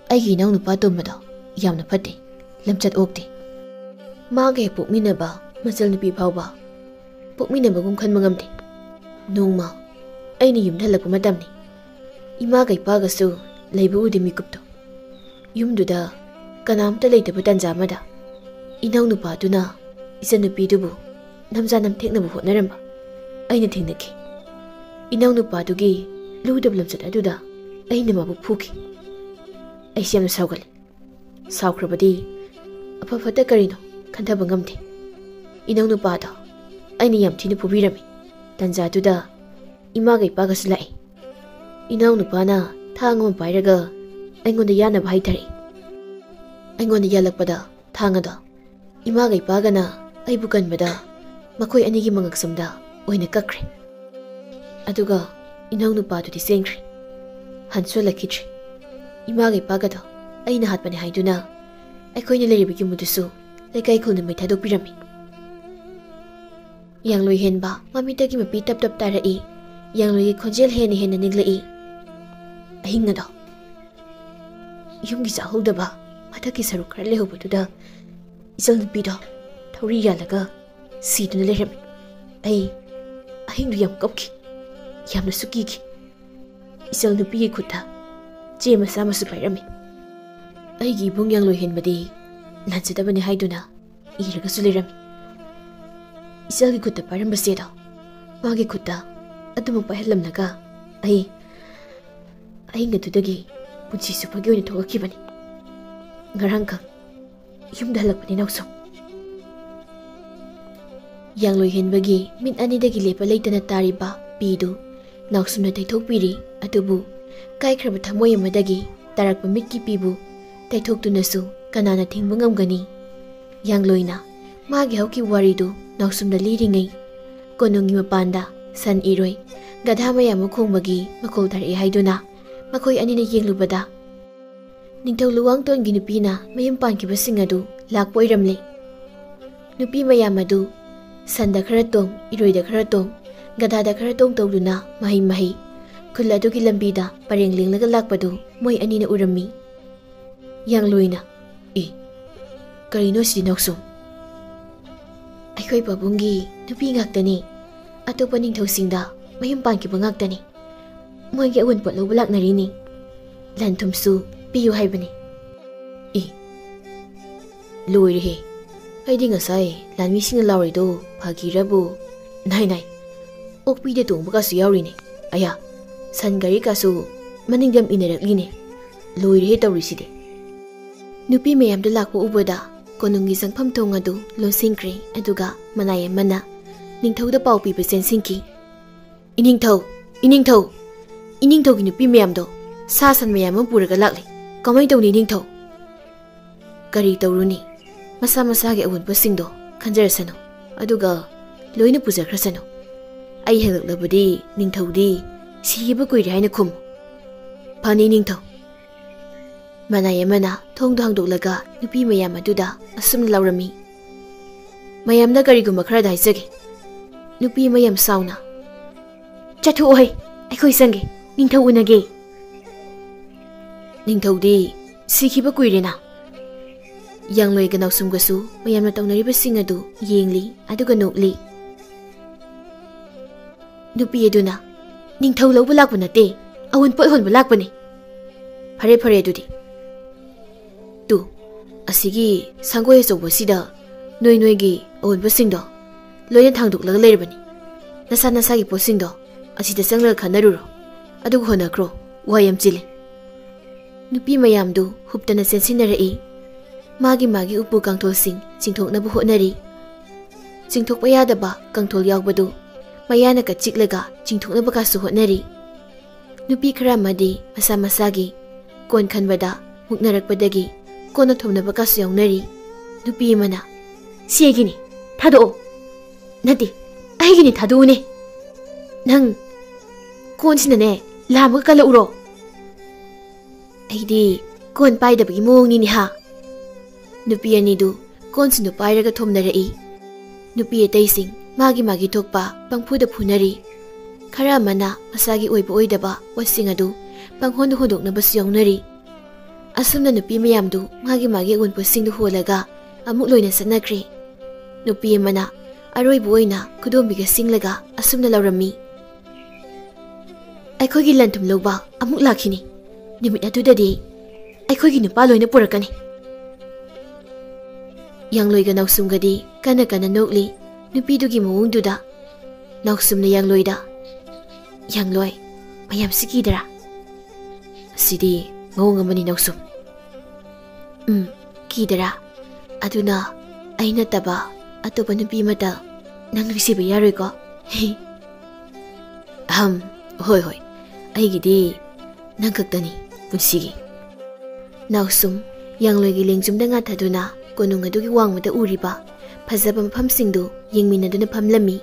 ꯑꯩꯒꯤ ꯏꯅꯥꯎꯅꯨꯄꯥ ꯇꯣꯝꯕꯗꯣ ꯌꯥꯝꯅ ꯐꯠꯇꯦ, ꯂꯝꯆꯠ ꯑꯣꯛꯇꯦ꯫ ꯃꯥꯒ ꯍꯦꯛ ꯄꯣꯛꯃꯤꯟꯅꯕ ꯃꯆꯜ ꯅꯨꯄꯤ ꯐꯥꯎꯕ ꯄꯣꯛꯃꯤꯟꯅꯕꯒꯨꯝ ꯈꯟꯕ ꯉꯝꯗꯦ꯫ ꯅꯣꯡꯃ ꯑꯩꯅ ꯌꯨꯝꯗ ꯍꯜꯂꯛꯄ ꯃꯇꯝꯅꯤ꯫ ꯏꯃꯥꯒ ꯏꯄꯥꯒꯁꯨ ꯂꯩꯕ ꯎꯗꯦ ꯃꯤꯀꯨꯞꯇꯣ꯫ ꯌꯨꯝꯗꯨꯗ ꯀꯅꯥꯝꯇ ꯂꯩꯇꯕ ꯇꯥꯟꯖꯥ ꯑꯃꯗ ꯏꯅꯥꯎꯅꯨꯄꯥꯗꯨꯅ ꯏꯆꯟꯅꯨꯄꯤꯗꯨꯕꯨ ꯅꯝꯖꯥ ꯅꯝꯊꯦꯛꯅꯕ ꯍꯣꯠꯅꯔꯝꯕ ꯑꯩꯅ ꯊꯦꯡꯅꯈꯤ꯫ ꯏꯅꯥꯎꯅꯨꯄꯥꯗꯨꯒꯤ ꯂꯨꯗꯕ ꯂꯝꯆꯠ ꯑꯗꯨꯗ ꯑꯩꯅ ꯃꯥꯕꯨ ꯐꯨꯈꯤ꯫ ꯑꯩꯁꯦ ꯌꯥꯝꯅ ꯁꯥꯎꯒꯠꯂꯤ꯫ ꯁꯥꯎꯈ꯭ꯔꯕꯗꯤ ꯑꯐ ꯐꯠꯇ ꯀꯔꯤꯅꯣ ꯈꯟꯊꯕ ꯉꯝꯗꯦ꯫ ꯏꯅꯥꯎꯅꯨꯄꯥꯗꯣ ꯑꯩꯅ ꯌꯥꯝ ꯊꯤꯅ ꯐꯨꯕꯤꯔꯝꯃꯤ꯫ ꯇꯥꯟꯖꯥꯗꯨꯗ ꯏꯃꯥꯒ ꯏꯄꯥꯒꯁꯨ ꯂꯥꯛꯏ꯫ ꯏꯅꯥꯎꯅꯨꯄꯥꯅ ꯊꯥꯡ ꯑꯃ ꯄꯥꯏꯔꯒ ꯑꯩꯉꯣꯟꯗ ꯌꯥꯟꯅꯕ ꯍꯥꯏꯊꯔꯛꯏ꯫ ꯑꯩꯉꯣꯟꯗ ꯌꯥꯜꯂꯛꯄꯗ ꯊꯥꯡ ꯑꯗꯣ ꯏꯃꯥꯒ ꯏꯄꯥꯒꯅ ꯑꯩꯕꯨ ꯀꯟꯕꯗ ꯃꯈꯣꯏ ꯑꯅꯤꯒꯤ ꯃꯉꯛꯁꯝꯗ ꯑꯣꯏꯅ ꯀꯛꯈ꯭ꯔꯦ꯫ ꯑꯗꯨꯒ ꯏꯅꯥꯎꯅꯨꯄꯥꯗꯨꯗꯤ ꯆꯦꯟꯈ꯭ꯔꯦ꯫ ꯍꯟꯁꯨ ꯍꯜꯂꯛꯈꯤꯗ꯭ꯔꯦ꯫ ꯏꯃꯥꯒ ꯏꯄꯥꯒꯗꯣ ꯑꯩꯅ ꯍꯥꯠꯄꯅꯦ ꯍꯥꯏꯗꯨꯅ ꯑꯩꯈꯣꯏꯅ ꯂꯩꯔꯤꯕ ꯌꯨꯝ ꯑꯗꯨꯁꯨ ꯂꯩꯀꯥꯏ ꯈꯨꯜꯅ ꯃꯩ ꯊꯥꯗꯣꯛꯄꯤꯔꯝꯃꯤ꯫ ꯌꯥꯡꯂꯣꯏ ꯍꯦꯟꯕ ꯃꯃꯤꯠꯇꯒꯤ ꯃꯄꯤ ꯇꯞ ꯇꯞ ꯇꯥꯔꯛꯏ꯫ ꯌꯥꯡꯂꯣꯏꯒꯤ ꯈꯣꯟꯖꯦꯜ ꯍꯦꯟꯅ ꯍꯦꯟꯅ ꯅꯤꯛꯂꯛꯏ꯫ ꯑꯍꯤꯡ ꯑꯗꯣ ꯌꯨꯝꯒꯤ ꯆꯥꯍꯧꯗꯕ ꯃꯊꯛꯀꯤ ꯁꯔꯨꯛ ꯈꯔ ꯂꯩꯍꯧꯕꯗꯨꯗ ꯏꯆꯜꯅꯨꯄꯤꯗꯣ ꯊꯧꯔꯤ ꯌꯥꯜꯂꯒ ꯁꯤꯗꯨꯅ ꯂꯩꯔꯝꯃꯤ꯫ ꯑꯩ ꯑꯍꯤꯡꯗꯨ ꯌꯥꯝ ꯀꯞꯈꯤ, ꯌꯥꯝꯅꯁꯨ ꯀꯤꯈꯤ꯫ ꯏꯆꯜꯅꯨꯄꯤꯒꯤ ꯈꯨꯠꯇ ꯆꯦ ꯃꯆꯥ ꯑꯃꯁꯨ ꯄꯥꯏꯔꯝꯃꯤ꯫ ꯑꯩꯒꯤ ꯏꯕꯨꯡ ꯌꯥꯡꯂꯣꯏ ꯍꯦꯟꯕꯗꯤ ꯂꯥꯟꯖꯗꯕꯅꯤ ꯍꯥꯏꯗꯨꯅ ꯏꯔꯒꯁꯨ ꯂꯩꯔꯝꯃꯤ꯫ ꯏꯆꯜꯒꯤ ꯈꯨꯠꯇ ꯄꯥꯏꯔꯝꯕ ꯆꯦꯗꯣ ꯃꯥꯒꯤ ꯈꯨꯠꯇ ꯑꯗꯨꯃꯛ ꯄꯥꯏꯍꯜꯂꯝꯂꯒ ꯑꯩ ꯑꯍꯤꯡ ꯑꯗꯨꯗꯒꯤ ꯄꯨꯟꯁꯤ ꯆꯨꯞꯄꯒꯤ ꯑꯣꯏꯅ ꯊꯣꯛꯂꯛꯈꯤꯕꯅꯤ꯫ ꯉꯔꯥꯡꯈꯛ ꯌꯨꯝꯗ ꯍꯜꯂꯛꯄꯅꯤ ꯅꯥꯎꯁꯨꯝ꯫ ꯌꯥꯡꯂꯣꯏ ꯍꯦꯟꯕꯒꯤ ꯃꯤꯠ ꯑꯅꯤꯗꯒꯤ ꯂꯦꯞꯄ ꯂꯩꯇꯅ ꯇꯥꯔꯤꯕ ꯄꯤꯗꯨ ꯅꯥꯎꯁꯨꯝꯅ ꯇꯩꯊꯣꯛꯄꯤꯔꯤ꯫ ꯑꯗꯨꯕꯨ ꯀꯥꯏꯈ꯭ꯔꯕ ꯊꯃꯣꯏ ꯑꯃꯗꯒꯤ ꯇꯥꯔꯛꯄ ꯃꯤꯠꯀꯤ ꯄꯤꯕꯨ ꯇꯩꯊꯣꯛꯇꯨꯅꯁꯨ ꯀꯅꯥꯅ ꯊꯤꯡꯕ ꯉꯝꯒꯅꯤ? ꯌꯥꯡꯂꯣꯏꯅ ꯃꯥꯒꯤ ꯍꯧꯈꯤꯕ ꯋꯥꯔꯤꯗꯨ ꯅꯥꯎꯁꯨꯝꯗ ꯂꯤꯔꯤꯉꯩ, ꯀꯣꯅꯨꯡꯒꯤ ꯃꯄꯥꯟꯗ ꯁꯟ ꯏꯔꯣꯏ, ꯒꯙꯥ ꯃꯌꯥꯝ ꯑꯃ ꯈꯣꯡꯕꯒꯤ ꯃꯈꯣꯜ ꯇꯥꯔꯛꯏ ꯍꯥꯏꯗꯨꯅ ꯃꯈꯣꯏ ꯑꯅꯤꯅ ꯌꯦꯡꯂꯨꯕꯗ, ꯅꯤꯡꯊꯧ ꯂꯨꯋꯥꯡꯇꯣꯟꯒꯤ ꯅꯨꯄꯤꯅ ꯃꯌꯨꯝ ꯄꯥꯟꯈꯤꯕꯁꯤꯡ ꯑꯗꯨ ꯂꯥꯛꯄ ꯑꯣꯏꯔꯝꯂꯦ꯫ ꯅꯨꯄꯤ ꯃꯌꯥꯝ ꯑꯗꯨ ꯁꯟꯗ ꯈꯔ ꯇꯣꯡ, ꯏꯔꯣꯏꯗ ꯈꯔ ꯇꯣꯡ, ꯒꯙꯥꯗ ꯈꯔ ꯇꯣꯡ ꯇꯧꯗꯨꯅ ꯃꯍꯩ ꯃꯍꯩ ꯈꯨꯜ ꯑꯗꯨꯒꯤ ꯂꯝꯕꯤꯗ ꯄꯔꯦꯡ ꯂꯦꯡꯂꯒ ꯂꯥꯛꯄꯗꯨ ꯃꯣꯏ ꯑꯅꯤꯅ ꯎꯔꯝꯃꯤ꯫ ꯌꯥꯡꯂꯣꯏꯅ, "ꯑꯦ, ꯀꯔꯤꯅꯣ ꯁꯤꯗꯤ ꯅꯥꯎꯁꯨꯝ? ꯑꯩꯈꯣꯏ ꯄꯥꯕꯨꯡꯒꯤ ꯅꯨꯄꯤ ꯉꯥꯛꯇꯅꯤ꯫ ꯑꯇꯣꯞꯄ ꯅꯤꯡꯊꯧꯁꯤꯡꯗ ꯃꯌꯨꯝ ꯄꯥꯟꯈꯤꯕ ꯉꯥꯛꯇꯅꯤ꯫ ꯃꯣꯏꯒꯤ ꯑꯎꯟꯄꯣꯠ ꯂꯧꯕ ꯂꯥꯛꯅꯔꯤꯅꯤ꯫ ꯂꯟ ꯊꯨꯝꯁꯨ ꯄꯤꯌꯨ ꯍꯥꯏꯕꯅꯤ꯫ ꯂꯣꯏꯔꯦꯍꯦ꯫ ꯑꯩꯗꯤ ꯉꯁꯥꯏ ꯂꯥꯟꯃꯤꯁꯤꯡꯅ ꯂꯥꯎꯔꯤꯗꯣ ꯐꯥꯒꯤꯔꯕꯨ? ꯅꯥꯏ ꯅꯥꯏ, ꯑꯣꯛꯄꯤꯗ ꯇꯣꯡꯕꯒꯁꯨ ꯌꯥꯎꯔꯤꯅꯦ꯫ ꯑꯌꯥ, ꯁꯟ ꯒꯥꯔꯤꯒꯁꯨ ꯃꯅꯤꯡꯗ ꯏꯟꯅꯔꯛꯂꯤꯅꯦ꯫ ꯂꯣꯏꯔꯦꯍꯦ ꯇꯧꯔꯤꯁꯤꯗꯤ꯫ ꯅꯨꯄꯤ ꯃꯌꯥꯝꯗꯨ ꯂꯥꯛꯄ ꯎꯕꯗ ꯀꯣꯅꯨꯡꯒꯤ ꯆꯪꯐꯝ ꯊꯣꯡ ꯑꯗꯨ ꯂꯣꯟꯁꯤꯟꯈ꯭ꯔꯦ꯫ ꯑꯗꯨꯒ ꯃꯅꯥꯏ ꯑꯃꯅ ꯅꯤꯡꯊꯧꯗ ꯄꯥꯎ ꯄꯤꯕ ꯆꯦꯟꯁꯤꯟꯈꯤ꯫ "ꯏꯅꯤꯡꯊꯧ, ꯏꯅꯤꯡꯊꯧ, ꯏꯅꯤꯡꯊꯧꯒꯤ ꯅꯨꯄꯤ ꯃꯌꯥꯝꯗꯣ ꯁꯥ ꯁꯟ ꯃꯌꯥꯝ ꯑꯃ ꯄꯨꯔꯒ ꯂꯥꯛꯂꯦ꯫ ꯀꯃꯥꯏ ꯇꯧꯅꯤ ꯏꯅꯤꯡꯊꯧ?" "ꯀꯔꯤ ꯇꯧꯔꯨꯅꯤ? ꯃꯁꯥ ꯃꯁꯥꯒꯤ ꯑꯋꯨꯟꯄꯣꯠꯁꯤꯡꯗꯣ ꯈꯟꯖꯔꯁꯅꯨ, ꯑꯗꯨꯒ ꯂꯣꯏꯅ ꯄꯨꯖꯈ꯭ꯔꯁꯅꯨ꯫ ꯑꯩ ꯍꯦꯜꯂꯛꯂꯕꯗꯤ ꯅꯤꯡꯊꯧꯗꯤ ꯁꯤꯈꯤꯕ ꯀꯨꯏꯔꯦ ꯍꯥꯏꯅ ꯈꯨꯝꯃꯨ꯫ ꯐꯅꯤ ꯅꯤꯡꯊꯧ꯫" ꯃꯅꯥꯏ ꯑꯃꯅ ꯊꯣꯡꯗꯣ ꯍꯥꯡꯗꯣꯛꯂꯒ ꯅꯨꯄꯤ ꯃꯌꯥꯝ ꯑꯗꯨꯗ ꯑꯁꯨꯝꯅ ꯂꯥꯎꯔꯝꯃꯤ꯫ "ꯃꯌꯥꯝꯗ ꯀꯔꯤꯒꯨꯝꯕ ꯈꯔꯗ ꯍꯥꯏꯖꯒꯦ꯫" ꯅꯨꯄꯤ ꯑꯃ ꯌꯥꯝ ꯁꯥꯎꯅ, "ꯆꯠꯊꯣꯛꯑꯣꯍꯩ, ꯑꯩꯈꯣꯏ ꯆꯪꯒꯦ, ꯅꯤꯡꯊꯧ ꯎꯅꯒꯦ꯫" "ꯅꯤꯡꯊꯧꯗꯤ ꯁꯤꯈꯤꯕ ꯀꯨꯏꯔꯦꯅ꯫" ꯌꯥꯡꯂꯣꯏꯒ ꯅꯥꯎꯁꯨꯝꯒꯁꯨ ꯃꯌꯥꯝꯅ ꯇꯧꯅꯔꯤꯕꯁꯤꯡ ꯑꯗꯨ ꯌꯦꯡꯂꯤ, ꯑꯗꯨꯒ ꯅꯣꯛꯂꯤ꯫ ꯅꯨꯄꯤ ꯑꯗꯨꯅ, "ꯅꯤꯡꯊꯧ ꯂꯧꯕ ꯂꯥꯛꯄ ꯅꯠꯇꯦ, ꯑꯋꯨꯟꯄꯣꯠ ꯍꯣꯟꯕ ꯂꯥꯛꯄꯅꯤ꯫" "ꯐꯔꯦ, ꯐꯔꯦ ꯑꯗꯨꯗꯤ꯫ ꯇꯨ, ꯑꯁꯤꯒꯤ ꯁꯪꯒꯣꯏ ꯑꯆꯧꯕꯁꯤꯗ ꯅꯣꯏ ꯅꯣꯏꯒꯤ ꯑꯋꯨꯟꯄꯣꯠꯁꯤꯡꯗꯣ ꯂꯣꯏꯅ ꯊꯥꯡꯗꯣꯛꯂꯒ ꯂꯩꯔꯕꯅꯤ꯫ ꯅꯁꯥ ꯅꯁꯥꯒꯤ ꯄꯣꯠꯁꯤꯡꯗꯣ ꯑꯁꯤꯗ ꯆꯪꯂꯒ ꯈꯟꯅꯔꯨꯔꯣ, ꯑꯗꯨꯒ ꯍꯣꯠꯅꯈ꯭ꯔꯣ, ꯋꯥ ꯌꯥꯝ ꯆꯤꯜꯂꯤ꯫" ꯅꯨꯄꯤ ꯃꯌꯥꯝꯗꯨ ꯍꯨꯞꯇꯅ ꯆꯦꯟꯁꯤꯟꯅꯔꯛꯏ꯫ ꯃꯥꯒꯤ ꯃꯥꯒꯤ ꯎꯄꯨ ꯀꯥꯡꯊꯣꯜꯁꯤꯡ ꯆꯤꯡꯊꯣꯛꯅꯕ ꯍꯣꯠꯅꯔꯤ꯫ ꯆꯤꯡꯊꯣꯛꯄ ꯌꯥꯗꯕ ꯀꯥꯡꯊꯣꯜ ꯌꯥꯎꯕꯗꯨ ꯃꯌꯥꯅ ꯀꯆꯤꯛꯂꯒ ꯆꯤꯡꯊꯣꯛꯅꯕꯒꯁꯨ ꯍꯣꯠꯅꯔꯤ꯫ ꯅꯨꯄꯤ ꯈꯔ ꯑꯃꯗꯤ ꯃꯁꯥ ꯃꯁꯥꯒꯤ ꯀꯣꯟ ꯈꯟꯕꯗ ꯃꯨꯛꯅꯔꯛꯄꯗꯒꯤ ꯀꯣꯟꯅ ꯊꯣꯝꯅꯕꯒꯁꯨ ꯌꯥꯎꯅꯔꯤ꯫ ꯅꯨꯄꯤ ꯑꯃꯅ, "ꯁꯤ ꯑꯩꯒꯤꯅꯤ, ꯊꯥꯗꯣꯛꯑꯣ꯫" "ꯅꯠꯇꯦ, ꯑꯩꯒꯤꯅꯤ, ꯊꯥꯗꯣꯛꯎꯅꯦ꯫ ꯅꯪ ꯀꯣꯟꯁꯤꯅꯅꯦ ꯂꯥꯝꯃꯒ ꯀꯜꯂꯛꯎꯔꯣ?" "ꯑꯩꯗꯤ ꯀꯣꯟ ꯄꯥꯏꯗꯕꯒꯤ ꯃꯑꯣꯡꯅꯤꯅꯦ ꯍꯥ?" ꯅꯨꯄꯤ ꯑꯅꯤꯗꯨ ꯀꯣꯟꯁꯤꯡꯗꯨ ꯄꯥꯏꯔꯒ ꯊꯣꯝꯅꯔꯛꯏ꯫ ꯅꯨꯄꯤ ꯑꯇꯩꯁꯤꯡ ꯃꯥꯒꯤ ꯃꯥꯒꯤ ꯊꯣꯛꯄ ꯄꯪꯐꯨꯗ ꯐꯨꯅꯔꯤ꯫ ꯈꯔ ꯑꯃꯅ ꯃꯁꯥꯒꯤ ꯑꯣꯏꯕ ꯑꯣꯏꯗꯕ ꯄꯣꯠꯁꯤꯡ ꯑꯗꯨ ꯄꯪꯍꯣꯟꯗ ꯍꯣꯟꯗꯣꯛꯅꯕꯁꯨ ꯌꯥꯎꯅꯔꯤ꯫ ꯑꯁꯨꯝꯅ ꯅꯨꯄꯤ ꯃꯌꯥꯝꯗꯨ ꯃꯥꯒꯤ ꯃꯥꯒꯤ ꯑꯋꯨꯟꯄꯣꯠꯁꯤꯡꯗꯨ ꯍꯣꯜꯂꯒ ꯑꯃꯨꯛ ꯂꯣꯏꯅ ꯆꯠꯅꯈ꯭ꯔꯦ꯫ ꯅꯨꯄꯤ ꯑꯃꯅ ꯑꯔꯣꯏꯕ ꯑꯣꯏꯅ ꯈꯨꯗꯣꯝꯕꯤꯒ ꯆꯤꯡꯂꯒ ꯑꯁꯨꯝꯅ ꯂꯥꯎꯔꯝꯃꯤ, "ꯑꯩꯈꯣꯏꯒꯤ ꯂꯟ ꯊꯨꯝ ꯂꯧꯕ ꯑꯃꯨꯛ ꯂꯥꯛꯈꯤꯅꯤ꯫ ꯅꯨꯃꯤꯠ ꯑꯗꯨꯗꯗꯤ ꯑꯩꯈꯣꯏꯒꯤ ꯅꯨꯄꯥ ꯂꯣꯏꯅ ꯄꯨꯔꯛꯀꯅꯤ꯫" ꯌꯥꯡꯂꯣꯏꯒ ꯅꯥꯎꯁꯨꯝꯒꯗꯤ ꯀꯟꯅ ꯀꯟꯅ ꯅꯣꯛꯂꯤ꯫ ꯅꯨꯄꯤꯗꯨꯒꯤ ꯃꯑꯣꯡꯗꯨꯗ ꯅꯥꯎꯁꯨꯝꯅ ꯌꯥꯡꯂꯣꯏꯗ, "ꯌꯥꯡꯂꯣꯏ, ꯃꯌꯥꯝꯁꯤ ꯀꯤꯗꯔꯥ? ꯑꯁꯤꯗꯤ ꯃꯑꯣꯡ ꯑꯃꯅꯤ ꯅꯥꯎꯁꯨꯝ꯫ ꯎꯝ, ꯀꯤꯗꯔꯥ? ꯑꯗꯨꯅ ꯑꯩ ꯅꯠꯇꯕ ꯑꯇꯣꯞꯄ ꯅꯨꯄꯤ ꯑꯃꯇ ꯅꯪ ꯅꯨꯡꯁꯤꯕ ꯌꯥꯔꯣꯏꯀꯣ?" "ꯑꯍꯝ, ꯍꯣꯏ ꯍꯣꯏ, ꯑꯩꯒꯤꯗꯤ ꯅꯪ ꯈꯛꯇꯅꯤ ꯄꯨꯟꯁꯤꯒꯤ꯫" ꯅꯥꯎꯁꯨꯝ ꯌꯥꯡꯂꯣꯏꯒꯤ ꯂꯦꯡꯖꯨꯝꯗ ꯉꯥꯊꯗꯨꯅ ꯀꯣꯅꯨꯡ ꯑꯗꯨꯒꯤ ꯋꯥꯡꯃꯗ ꯎꯔꯤꯕ ꯐꯖꯕ ꯃꯐꯝꯁꯤꯡꯗꯨ ꯌꯦꯡꯃꯤꯟꯅꯗꯨꯅ ꯐꯝꯂꯝꯃꯤ꯫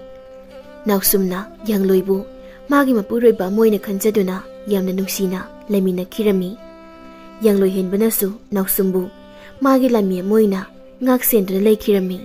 ꯅꯥꯎꯁꯨꯝꯅ ꯌꯥꯡꯂꯣꯏꯕꯨ ꯃꯥꯒꯤ ꯃꯄꯨꯔꯣꯏꯕ ꯑꯃ ꯑꯣꯏꯅ ꯈꯟꯖꯗꯨꯅ ꯌꯥꯝꯅ ꯅꯨꯡꯁꯤꯅ ꯂꯩꯃꯤꯟꯅꯈꯤꯔꯝꯃꯤ꯫ ꯌꯥꯡꯂꯣꯏ ꯍꯦꯟꯕꯅꯁꯨ ꯅꯥꯎꯁꯨꯝꯕꯨ ꯃꯥꯒꯤ ꯂꯥꯟꯃꯤ ꯑꯃ ꯑꯣꯏꯅ ꯉꯥꯛ ꯁꯦꯟꯗꯨꯅ ꯂꯩꯈꯤꯔꯝꯃꯤ꯫